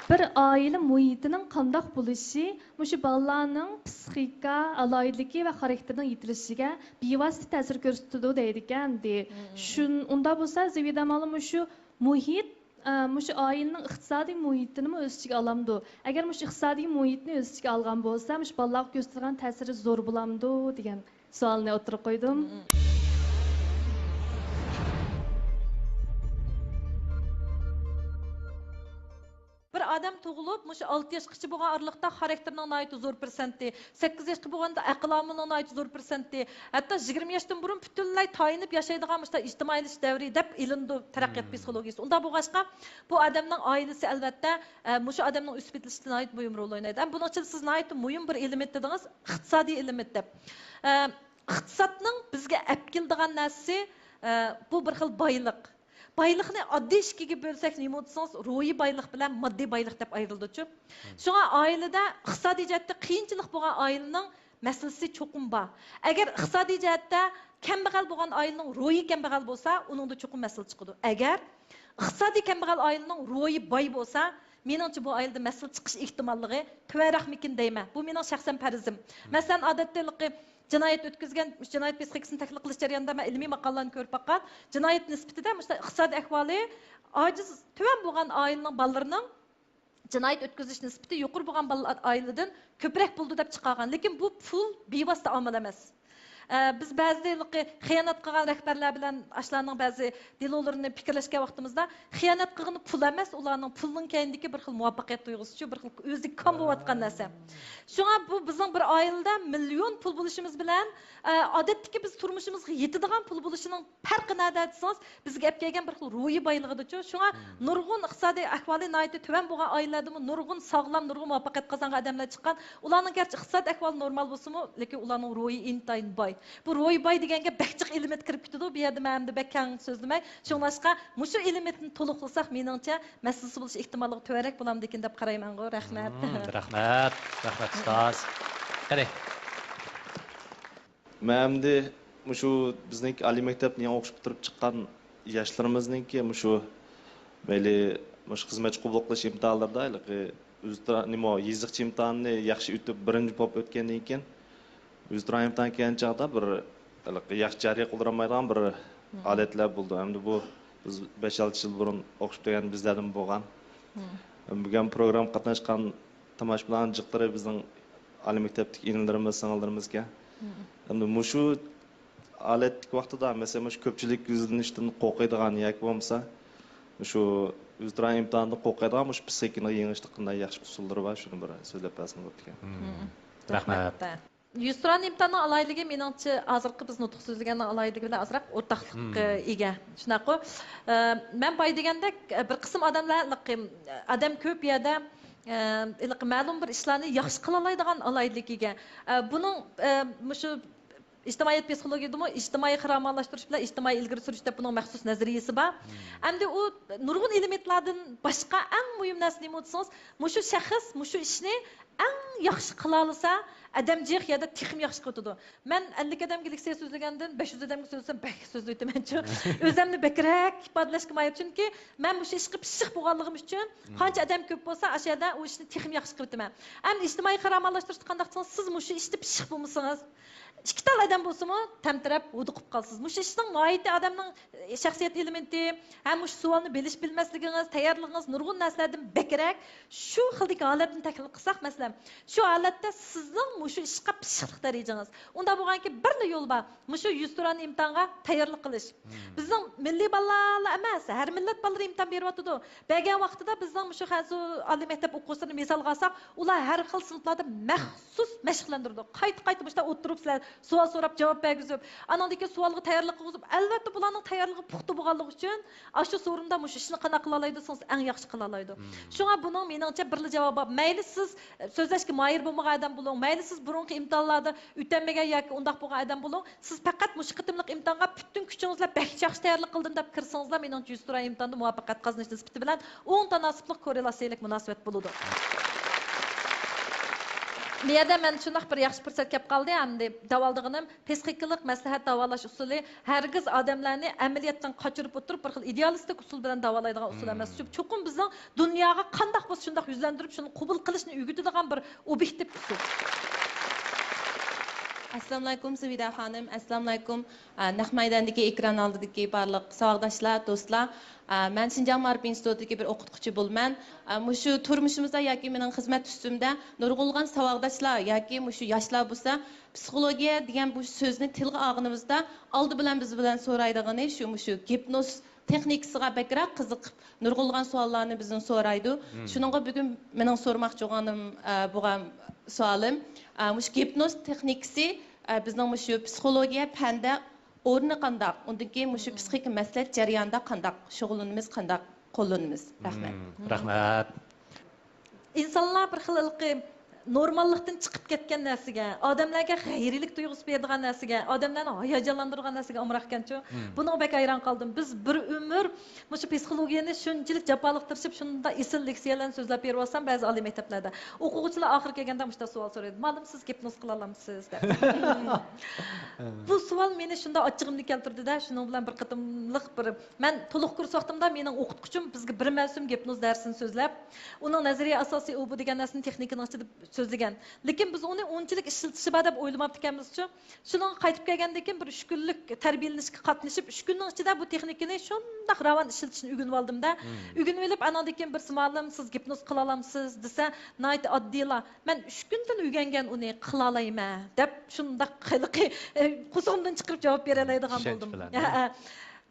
بىر ئائىلە مۇھىتىنىڭ قانداق بولۇشى مۇشۇ بالىلارنىڭ پىسخىكا ئالاھىدىلىكى ۋە خاراكتېرىنىڭ يېتىلىشىگە بىۋاسىتە تەسىر كۆرسىتىدۇ دەيدىكەن. ئەمدى شۇن-، ئۇنداق بولسا، زىبىدە مالا مۇشۇ مۇھىت، ئە، مۇشۇ ئائىلىنىڭ ئىقتىسادىي مۇھىتىنىمۇ ئۆز ئىچىگە ئالامدۇ؟ ئەگەر مۇشۇ ئىقتىسادىي مۇھىتنى ئۆز ئىچىگە ئالغان بولسا، مۇشۇ بالىلارغا كۆرسىتىدىغان تەسىرى زور بولامدۇ دېگەن سوئالنى ئوتتۇرىغا قويدۇم. بىر ئادەم تۇغۇلۇپ، مۇشۇ ئالتە ياشقىچە بولغان ئارىلىقتا خاراكتېرنىڭ ناھايىتى زور پىرسەنتى، سەككىز ياشقا بولغاندا ئەقىل ئامىلىنىڭ ناھايىتى زور پىرسەنتى، ھەتتا يىگىرمە ياشتىن بۇرۇن پۈتۈنلەي تايىنىپ ياشايدىغان مۇشۇنداق ئىجتىمائىيلىشىش دەۋرى دەپ ئېلىنىدۇ تەرەققىيات پسىخولوگىيىسى. ئۇنداق بولغاچقا، بۇ ئادەمنىڭ ئائىلىسى، ئەلۋەتتە، ئە، مۇشۇ ئادەمنىڭ ئۆسۈپ يېتىلىشىدە ناھايىتى مۇھىم رول ئوينايدۇ. ھەم بۇنىڭ ئىچىدە سىز ناھايىتى مۇھىم بىر ئېلېمېنت دېدىڭىز، ئىقتىسادىي ئېلېمېنت دەپ. ئە، ئىقتىسادنىڭ بىزگە ئەپ كېلىدىغان نەرسىسى، ئە، بۇ بىر خىل بايلىق. بايلىقنى ئاددىي ئىككىگە بۆلسەك نېمە دېسىڭىز، روھىي بايلىق بىلەن ماددىي بايلىق دەپ ئايرىلىدۇچۇ. شۇڭا ئائىلىدە ئىقتىسادىي جەھەتتە قىيىنچىلىق بولغان ئائىلىنىڭ مەسىلىسى چوقۇم بار. ئەگەر ئىقتىسادىي جەھەتتە كەمبەغەل بولغان ئائىلىنىڭ روھى كەمبەغەل بولسا، ئۇنىڭدا چوقۇم مەسىلە چىقىدۇ. ئەگەر ئىقتىسادىي كەمبەغەل ئائىلىنىڭ روھى باي بولسا، مېنىڭچە بۇ ئائىلىدە مەسىلە چىقىش ئېھتىماللىقى تۆۋەنرەكمىكىن دەيمەن. بۇ مېنىڭ شەخسەن پەرىزىم. مەسىلەن، ئادەتتە ھېلىقى جىنايەت ئۆتكۈزگەن، جىنايەت پسىخىكىسىنى تەھلىل قىلىش جەريانىدا مەن ئىلمىي ماقالىلەرنى كۆرۈپ باققان. جىنايەت نىسبىتىدە مۇشۇنداق ئىقتىسادىي ئەھۋالى ئاجىز، تۆۋەن بولغان ئائىلىنىڭ بالىلىرىنىڭ جىنايەت ئۆتكۈزۈش نىسبىتى يۇقىرى بولغان بالىلار ئائىلىدىن كۆپرەك بولىدۇ دەپ چىقارغان. لېكىن بۇ پۇل بىۋاسىتە ئامىل ئەمەس. ئە، بىز بەزىدە ھېلىقى خىيانەت قىلغان رەھبەرلەر بىلەن ئاشۇلارنىڭ بەزى دېلولىرىنى پىكىرلەشكەن ۋاقتىمىزدا، خىيانەت قىلغىنى پۇل ئەمەس، ئۇلارنىڭ پۇلنىڭ كەينىدىكى بىر خىل مۇۋەپپەقىيەت تۇيغۇسىچۇ، بىر خىل ئۆزىگە كام بولۇۋاتقان نەرسە. شۇڭا بۇ بىزنىڭ بىر ئائىلىدە مىليون پۇل بولۇشىمىز بىلەن، ئە، ئادەتتىكى بىز تۇرمۇشىمىزغا يېتىدىغان پۇل بولۇشىنىڭ پەرقى نەدە دېسىڭىز، بىزگە ئەپ كەلگەن بىر خىل روھىي بايلىقىدىچۇ. شۇڭا نۇرغۇن ئىقتىسادىي ئەھۋالى ناھايىتى تۆۋەن بولغان ئائىلىلەردىمۇ نۇرغۇن ساغلام، نۇرغۇن مۇۋەپپەقىيەت قازانغان ئادەملەر چىققان. ئۇلارنىڭ گەرچە ئىقتىساد ئەھۋالى نورمال بولسىمۇ، لېكىن ئۇلارنىڭ روھى ئىنتايىن باي. بۇ روھى باي دېگەنگە بەك جىق ئېلېمېنت كىرىپ كېتىدۇ. بۇ يەردە مەن ئەمدى بەك كەڭ سۆزلىمەي. شۇڭلاشقا مۇشۇ ئېلېمېنتنى تولۇقلىساق، مېنىڭچە مەسىلىسى بولۇش ئېھتىماللىقى تۆۋەنرەك بولامدىكىن دەپ قارايمەنغۇ. رەھمەت. مم، رەھمەت. رەھمەت، ئۇستاز. قېنى. مەن ئەمدى مۇشۇ بىزنىڭكى ئالىي مەكتەپنى يېڭى ئوقۇش پۈتتۈرۈپ چىققان ياشلىرىمىزنىڭكى مۇشۇ، مەيلى، مۇشۇ خىزمەتچى قوبۇل قىلىش ئىمتىھانلىرىدا ھېلىقى ئۆزىترا-، نېمە، يېزىق ئىمتىھانىنى ياخشى ئۆتۈپ، بىرىنچى بولۇپ ئۆتكەندىن كېيىن، ئۆزىترا ئىمتىھان كەلگەن چاغدا بىر ھېلىقى ياخشى جارى قىلدۇرالمايدىغان بىر ھالەتلەر بولىدۇ. ئەمدى بۇ بىز بەش-ئالتە يىل بۇرۇن ئوقۇش پۈتتۈرگەن بىزلەردىمۇ بولغان. بۈگۈن پروگراممىغا قاتناشقان تاماشىبىنلارنىڭ جىقلىرى بىزنىڭ ئالىي مەكتەپتىكى ئىنىلىرىمىز، سىڭىللىرىمىزكەن. ئەمدى مۇشۇ ھالەتتىكى ۋاقتىدا، مەسىلەن، مۇشۇ كۆپچىلىككە يۈزلىنىشتىن قورقىدىغان ياكى بولمىسا مۇشۇ ئۆزىترا ئىمتىھاندىن قورقىدىغان مۇشۇ پسىخىكىنى يېڭىشتا قانداق ياخشى ئۇسۇللىرى بار، شۇنى بىر سۆزلەپ بەرسىڭىز بوپتىكەن. رەھمەت. ئۆزىترا ئىمتىھاننىڭ ئالاھىدىلىكى، مېنىڭچە، ھازىرقى بىز نۇتۇق سۆزلىگەننىڭ ئالاھىدىلىكى بىلەن ئازراق ئورتاقلىققا ئىگە. شۇنداققۇ؟ ئە، مەن بايا دېگەندەك، بىر قىسىم ئادەملەر، ئادەم كۆپ يەردە، ئە، ھېلىقى مەلۇم بىر ئىشلارنى ياخشى قىلالايدىغان ئالاھىدىلىككە ئىگە. ئە، بۇنىڭ، ئە، مۇشۇ ئىجتىمائىيەت پسىخولوگىيىدىمۇ ئىجتىمائىي خىرامان ئالماشتۇرۇش بىلەن ئىجتىمائىي ئىلگىرى سۈرۈش دەپ بۇنىڭ مەخسۇس نەزەرىيىسى بار. ئەمدى ئۇ نۇرغۇن ئېلېمېنتلاردىن باشقا ئەڭ مۇھىم نەرسە نېمە دېسىڭىز، مۇشۇ شەخس مۇشۇ ئىشنى ئەڭ ياخشى قىلالىسا، ئادەم جىق يەردە تېخىمۇ ياخشى قىلىۋېتىدۇ. مەن ئەللىك ئادەمگە لېكسىيە سۆزلىگەندىن بەش يۈز ئادەمگە سۆزلىسەم، بەك سۆزلىۋېتىمەنچۇ. ئۆزۈمنى بەكرەك ئىپادىلەشكە مايىل. چۈنكى مەن مۇشۇ ئىشقا پىششىق بولغانلىقىم ئۈچۈن، قانچە ئادەم كۆپ بولسا، ئاشۇ يەردە ئۇ ئىشنى تېخىمۇ ياخشى قىلىۋېتىمەن. ئەمدى ئىجتىمائىي خىرامان ئالماشتۇرۇشتا قانداق دېسىڭىز، سىز مۇشۇ ئىشتا پىششىق بولمىسىڭىز، ئىككى تال ئادەم بولسىمۇ تەمتىرەپ ھودۇقۇپ قالىسىز. مۇشۇ ئىشنىڭ ناھايىتى ئادەمنىڭ شەخسىيەت ئېلېمېنتى ھەم مۇشۇ سوئالنى بىلىش بىلمەسلىكىڭىز، تەييارلىقىڭىز نۇرغۇن نەرسىلەردىن بەكرەك شۇ خىلدىكى ھالەتنى تەھلىل قىلساق، مەسىلەن، شۇ ھالەتتە سىزنىڭ مۇشۇ ئىشقا پىششىقلىق دەرىجىڭىز. ئۇنداق بولغانكى بىرلا يول بار، مۇشۇ يۈزتۇرا ئىمتىھانغا تەييارلىق قىلىش. بىزنىڭ مىللىي بالىلارلا ئەمەس، ھەر مىللەت بالىلىرى ئىمتىھان بېرىۋاتىدۇ. بەرگەن ۋاقتىدا بىزنىڭ مۇشۇ خەنزۇ ئالىي مەكتەپ ئوقۇغۇچىلىرىنى مىسالغا ئالساق، ئۇلار ھەر خىل سىنىپلاردا مەخسۇس مەشىقلەندۈرىدۇ. قايتا-قايتا مۇشۇنداق ئولتۇرۇپ سىلەر سوئال سوراپ جاۋاب بەرگۈزۈپ، ئانىڭدىن كېيىن سوئالغا تەييارلىق قىلغۇزۇپ، ئەلۋەتتە بۇلارنىڭ تەييارلىقى پۇختا بولغانلىقى ئۈچۈن ئاشۇ سورۇندا مۇشۇ ئىشنى قانداق قىلالايدۇ دېسىڭىز، ئەڭ ياخشى قىلالايدۇ. شۇڭا بۇنىڭ مېنىڭچە بىرلا جاۋابى بار. مەيلى سىز سۆزلەشكە ماھىر بولمىغان ئادەم بولۇڭ، مەيلى سىز بۇرۇنقى ئىمتىھانلاردا ئۆتەلمىگەن ياكى ئۇنداق بولغان ئادەم بولۇڭ، سىز پەقەت مۇشۇ قېتىملىق ئىمتىھانغا پۈتۈن كۈچىڭىز بىلەن بەك ياخشى تەييارلىق قىلدىم دەپ كىرسىڭىزلا، مېنىڭچە يۈزتۇرا ئىمتىھاندا مۇۋەپپەقىيەت قازىنىش نىسبىتى بىلەن ئوڭ تاناسىپلىق كوررېلياتسىيەلىك مۇناسىۋەت بولىدۇ. بۇ يەردە مەن شۇنداق بىر ياخشى پۇرسەت كەپ قالدى، ئەمدى دەۋالىدىغىنىم پسىخىكىلىق مەسلىھەت داۋالاش ئۇسۇلى ھەرگىز ئادەملەرنى ئەمەلىيەتتىن قاچۇرۇپ ئوتتۇرۇپ، بىر خىل ئىدېئالىستىك ئۇسۇل بىلەن داۋالايدىغان ئۇسۇل ئەمەس. چوقۇم بىزنىڭ دۇنياغا قانداق بولسا شۇنداق يۈزلەندۈرۈپ، شۇنى قوبۇل قىلىشنى ئۆگىتىدىغان بىر ئوبيېكتىپ ئۇسۇل. ئەسسالامۇئەلەيكۇم، زۇبەيدە خانىم. ئەسسالامۇئەلەيكۇم. ئە، نەق مەيداندىكى ئېكران ئالدىدىكى بارلىق ساۋاقداشلار، دوستلار. ئە، مەن شىنجاڭ مائارىپ ئىنستىتۇتىدىكى بىر ئوقۇتقۇچى بولىمەن. ئە، مۇشۇ تۇرمۇشىمىزدا ياكى مېنىڭ خىزمەت ئۈستۈمدە نۇرغۇنلىغان ساۋاقداشلار ياكى مۇشۇ ياشلار بولسا پسىخولوگىيە دېگەن بۇ سۆزنى تىلغا ئالغىنىمىزدا ئالدى بىلەن بىز بىلەن سورايدىغىنى شۇ، مۇشۇ گىپنوز تېخنىكىسىغا بەكرەك قىزىقىپ، نۇرغۇنلىغان سوئاللارنى بىزدىن سورايدۇ. شۇنىڭغا بۈگۈن مېنىڭ سورىماقچى بولغىنىم، ئە، بولغان سوئالىم، ئە، مۇشۇ گىپنوز تېخنىكىسى، ئە، بىزنىڭ مۇشۇ پسىخولوگىيە پەندە ئورنى قانداق؟ ئۇندىن كېيىن مۇشۇ پسىخىكا مەسلىھەت جەريانىدا قانداق شۇغۇللىنىمىز، قانداق قوللىنىمىز؟ رەھمەت. رەھمەت. ئىنسانلار بىر خىل ھېلىقى نورماللىقتىن چىقىپ كەتكەن نەرسىگە، ئادەملەرگە غەيرىيلىك تۇيغۇسى بېرىدىغان نەرسىگە، ئادەملەرنى ھاياجانلاندۇرىدىغان نەرسىگە ئامراق ئىكەنچۇ. بۇنىڭغا بەك ھەيران قالدىم. بىز بىر ئۆمۈر مۇشۇ پسىخولوگىيەنى شۇنچىلىك جاپالىق تىرىشىپ، شۇنداق ئېسىل لېكسىيەلەرنى سۆزلەپ بېرىۋاتسام، بەزى ئالىي مەكتەپلەردە ئوقۇغۇچىلار ئاخىرى كەلگەندە مۇشۇنداق سوئال سورايدۇ، مۇئەللىم، سىز گىپنوز قىلالامسىز؟ دەپ. بۇ سوئال مېنى شۇنداق ئاچچىقىمنى كەلتۈردى-دە، شۇنىڭ بىلەن بىر قېتىملىق بىر، مەن تولۇق كۇرس ۋاقتىمدا مېنىڭ ئوقۇتقۇچىم بىزگە بىر مەۋسۇم گىپنوز دەرسىنى سۆزلەپ، ئۇنىڭ نەزەرىيە ئاساسى ئۇ بۇ دېگەن نەرسىنى تېخنىكىنىڭ ئىچىدە سۆزلىگەن. لېكىن بىز ئۇنى ئۇنچىلىك ئىشلىتىشى بار دەپ ئويلىماپتىكەنمىزچۇ. شۇنىڭغا قايتىپ كەلگەندىن كېيىن بىر ئۈچ كۈنلۈك تەربىيەلىنىشكە قاتنىشىپ، ئۈچ كۈننىڭ ئىچىدە بۇ تېخنىكىنى شۇنداق راۋان ئىشلىتىشنى ئۆگىنىۋالدىم-دە. ئۆگىنىۋېلىپ، ئاناندىن كېيىن بىرسى، مۇئەللىم، سىز گىپنوز قىلالامسىز؟ دېسە، ناھايىتى ئاددىيلا، مەن ئۈچ كۈندىن ئۆگەنگەن ئۇنى، قىلالايمەن، دەپ شۇنداق ھېلىقى، ئە، قورسىقىمدىن چىقىرىپ جاۋاب بېرەلەيدىغان بولدۇم. ھە، ھە.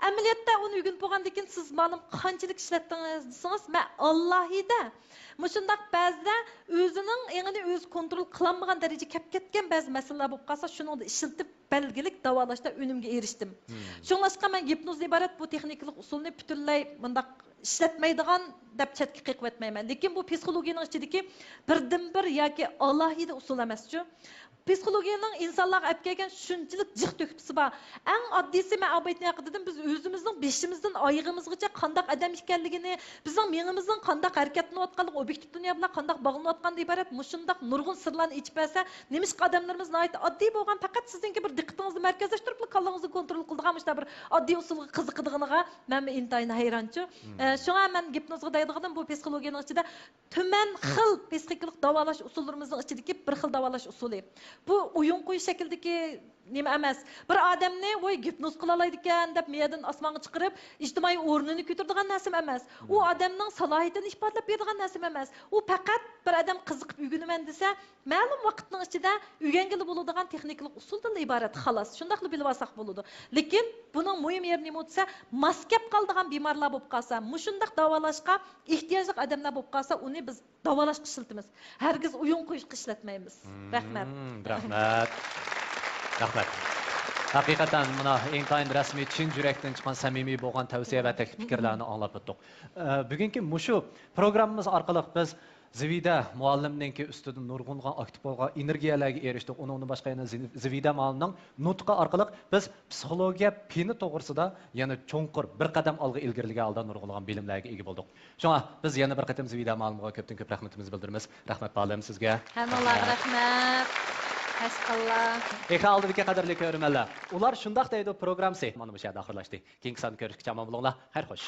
ئەمەلىيەتتە ئۇنى ئۆگىنىپ بولغاندىن كېيىن سىز مۇئەللىم قانچىلىك ئىشلەتتىڭىز دېسىڭىز، مەن ئالاھىدە مۇشۇنداق بەزىدە ئۆزىنىڭ ئېڭىنى ئۆزى كونترول قىلالمىغان دەرىجىگە كەپ كەتكەن بەزى مەسىلىلەر بولۇپ قالسا، شۇنىڭدا ئىشلىتىپ بەلگىلىك داۋالاشتا ئۈنۈمگە ئېرىشتىم. شۇڭلاشقا مەن گىپنوزدىن ئىبارەت بۇ تېخنىكىلىق ئۇسۇلنى پۈتۈنلەي مۇنداق ئىشلەتمەيدىغان دەپ چەتكە قېقىۋەتمەيمەن. لېكىن بۇ پسىخولوگىيەنىڭ ئىچىدىكى بىردىنبىر ياكى ئالاھىدە ئۇسۇل ئەمەسچۇ. پسىخولوگىيەنىڭ ئىنسانلارغا ئەپ كەلگەن شۇنچىلىك جىق تۆھپىسى بار. ئەڭ ئاددىيسى، مەن ئابايتنى ھەققىدە دېدىم، بىز ئۆزىمىزنىڭ بېشىمىزدىن ئايىغىمىزغىچە قانداق ئادەم ئىكەنلىكىنى، بىزنىڭ مېڭىمىزنىڭ قانداق ھەرىكەتلىنىۋاتقانلىقى، ئوبيېكتىپ دۇنيا بىلەن قانداق باغلىنىۋاتقاندىن ئىبارەت مۇشۇنداق نۇرغۇن سىرلارنى ئېچىپ بەرسە، نېمىشقا ئادەملىرىمىز ناھايىتى ئاددىي بولغان، پەقەت سىزنىڭكى بىر دىققىتىڭىزنى مەركەزلەشتۈرۈپلا كاللاڭىزنى كونترول قىلىدىغان مۇشۇنداق بىر ئاددىي ئۇسۇلغا قىزىقىدىغىنىغا مەنمۇ ئىنتايىن ھەيرانچۇ. ئە، شۇڭا مەن گىپنوزغا دەيدىغىنىم، بۇ پسىخولوگىيەنىڭ ئىچىدە تۈمەن خىل پسىخىكىلىق داۋالاش ئۇسۇللىرىمىزنىڭ ئىچىدىكى بىر خىل داۋالاش ئۇسۇلى. بۇ ئويۇن قويۇش شەكلىدىكى نېمە ئەمەس. بىر ئادەمنى، ۋوي، گىپنوز قىلالايدىكەن دەپ مىيەدىن ئاسمانغا چىقىرىپ، ئىجتىمائىي ئورنىنى كۆتۈرىدىغان نەرسىمۇ ئەمەس. ئۇ ئادەمنىڭ سالاھىيىتىنى ئىپادىلەپ بېرىدىغان نەرسىمۇ ئەمەس. ئۇ پەقەت بىر ئادەم قىزىقىپ ئۆگىنىمەن دېسە، مەلۇم ۋاقىتنىڭ ئىچىدە ئۆگەنگىلى بولىدىغان تېخنىكىلىق ئۇسۇلدىنلا ئىبارەت، خالاس. شۇنداقلا بىلىۋالساق بولىدۇ. لېكىن بۇنىڭ مۇھىم يېرى نېمە دېسە، ماس كەپ قالىدىغان بىمارلار بولۇپ قالسا، مۇشۇنداق داۋالاشقا ئېھتىياجلىق ئادەملەر بولۇپ قالسا، ئۇنى بىز داۋالاشقا ئىشلىتىمىز. ھەرگىز ئويۇن قويۇشقا ئىشلەتمەيمىز. رەھمەت. رەھمەت. رەھمەت. ھەقىقەتەن مانا ئىنتايىن رەسمىي، چىن يۈرەكتىن چىققان سەمىمىي بولغان تەۋسىيە ۋە تەكلىپ پىكىرلەرنى ئاڭلاپ ئۆتتۇق. ئە، بۈگۈنكى مۇشۇ پروگراممىمىز ئارقىلىق بىز زىۋىدە مۇئەللىمنىڭكى ئۈستىدىن نۇرغۇنلىغان ئاكتىپ بولغان ئېنېرگىيەلەرگە ئېرىشتۇق. ئۇنىڭدىن باشقا يەنە زى-، زىۋىدە مۇئەللىمنىڭ نۇتقى ئارقىلىق بىز پسىخولوگىيە پېنى توغرىسىدا يەنە چوڭقۇر بىر قەدەم ئالغا ئىلگىرىلىگەن ھالدا نۇرغۇنلىغان بىلىملەرگە ئىگە بولدۇق. شۇڭا بىز يەنە بىر قېتىم زىۋىدە مۇئەللىمغا كۆپتىن كۆپ رەھمىتىمىزنى بىلدۈرىمىز. رەھمەت مۇئەللىم سىزگە. ھەممىڭلارغا رەھمەت. ھەشقاللا. ئېكران ئالدىدىكى قەدىرلىك كۆرۈرمەنلەر، ئۇلار شۇنداق دەيدۇ پروگراممىسى مانا مۇشۇ يەردە ئاخىرلاشتى. كېيىنكى ساندا كۆرۈشكىچە ئامان بولۇڭلار. خەير خوش.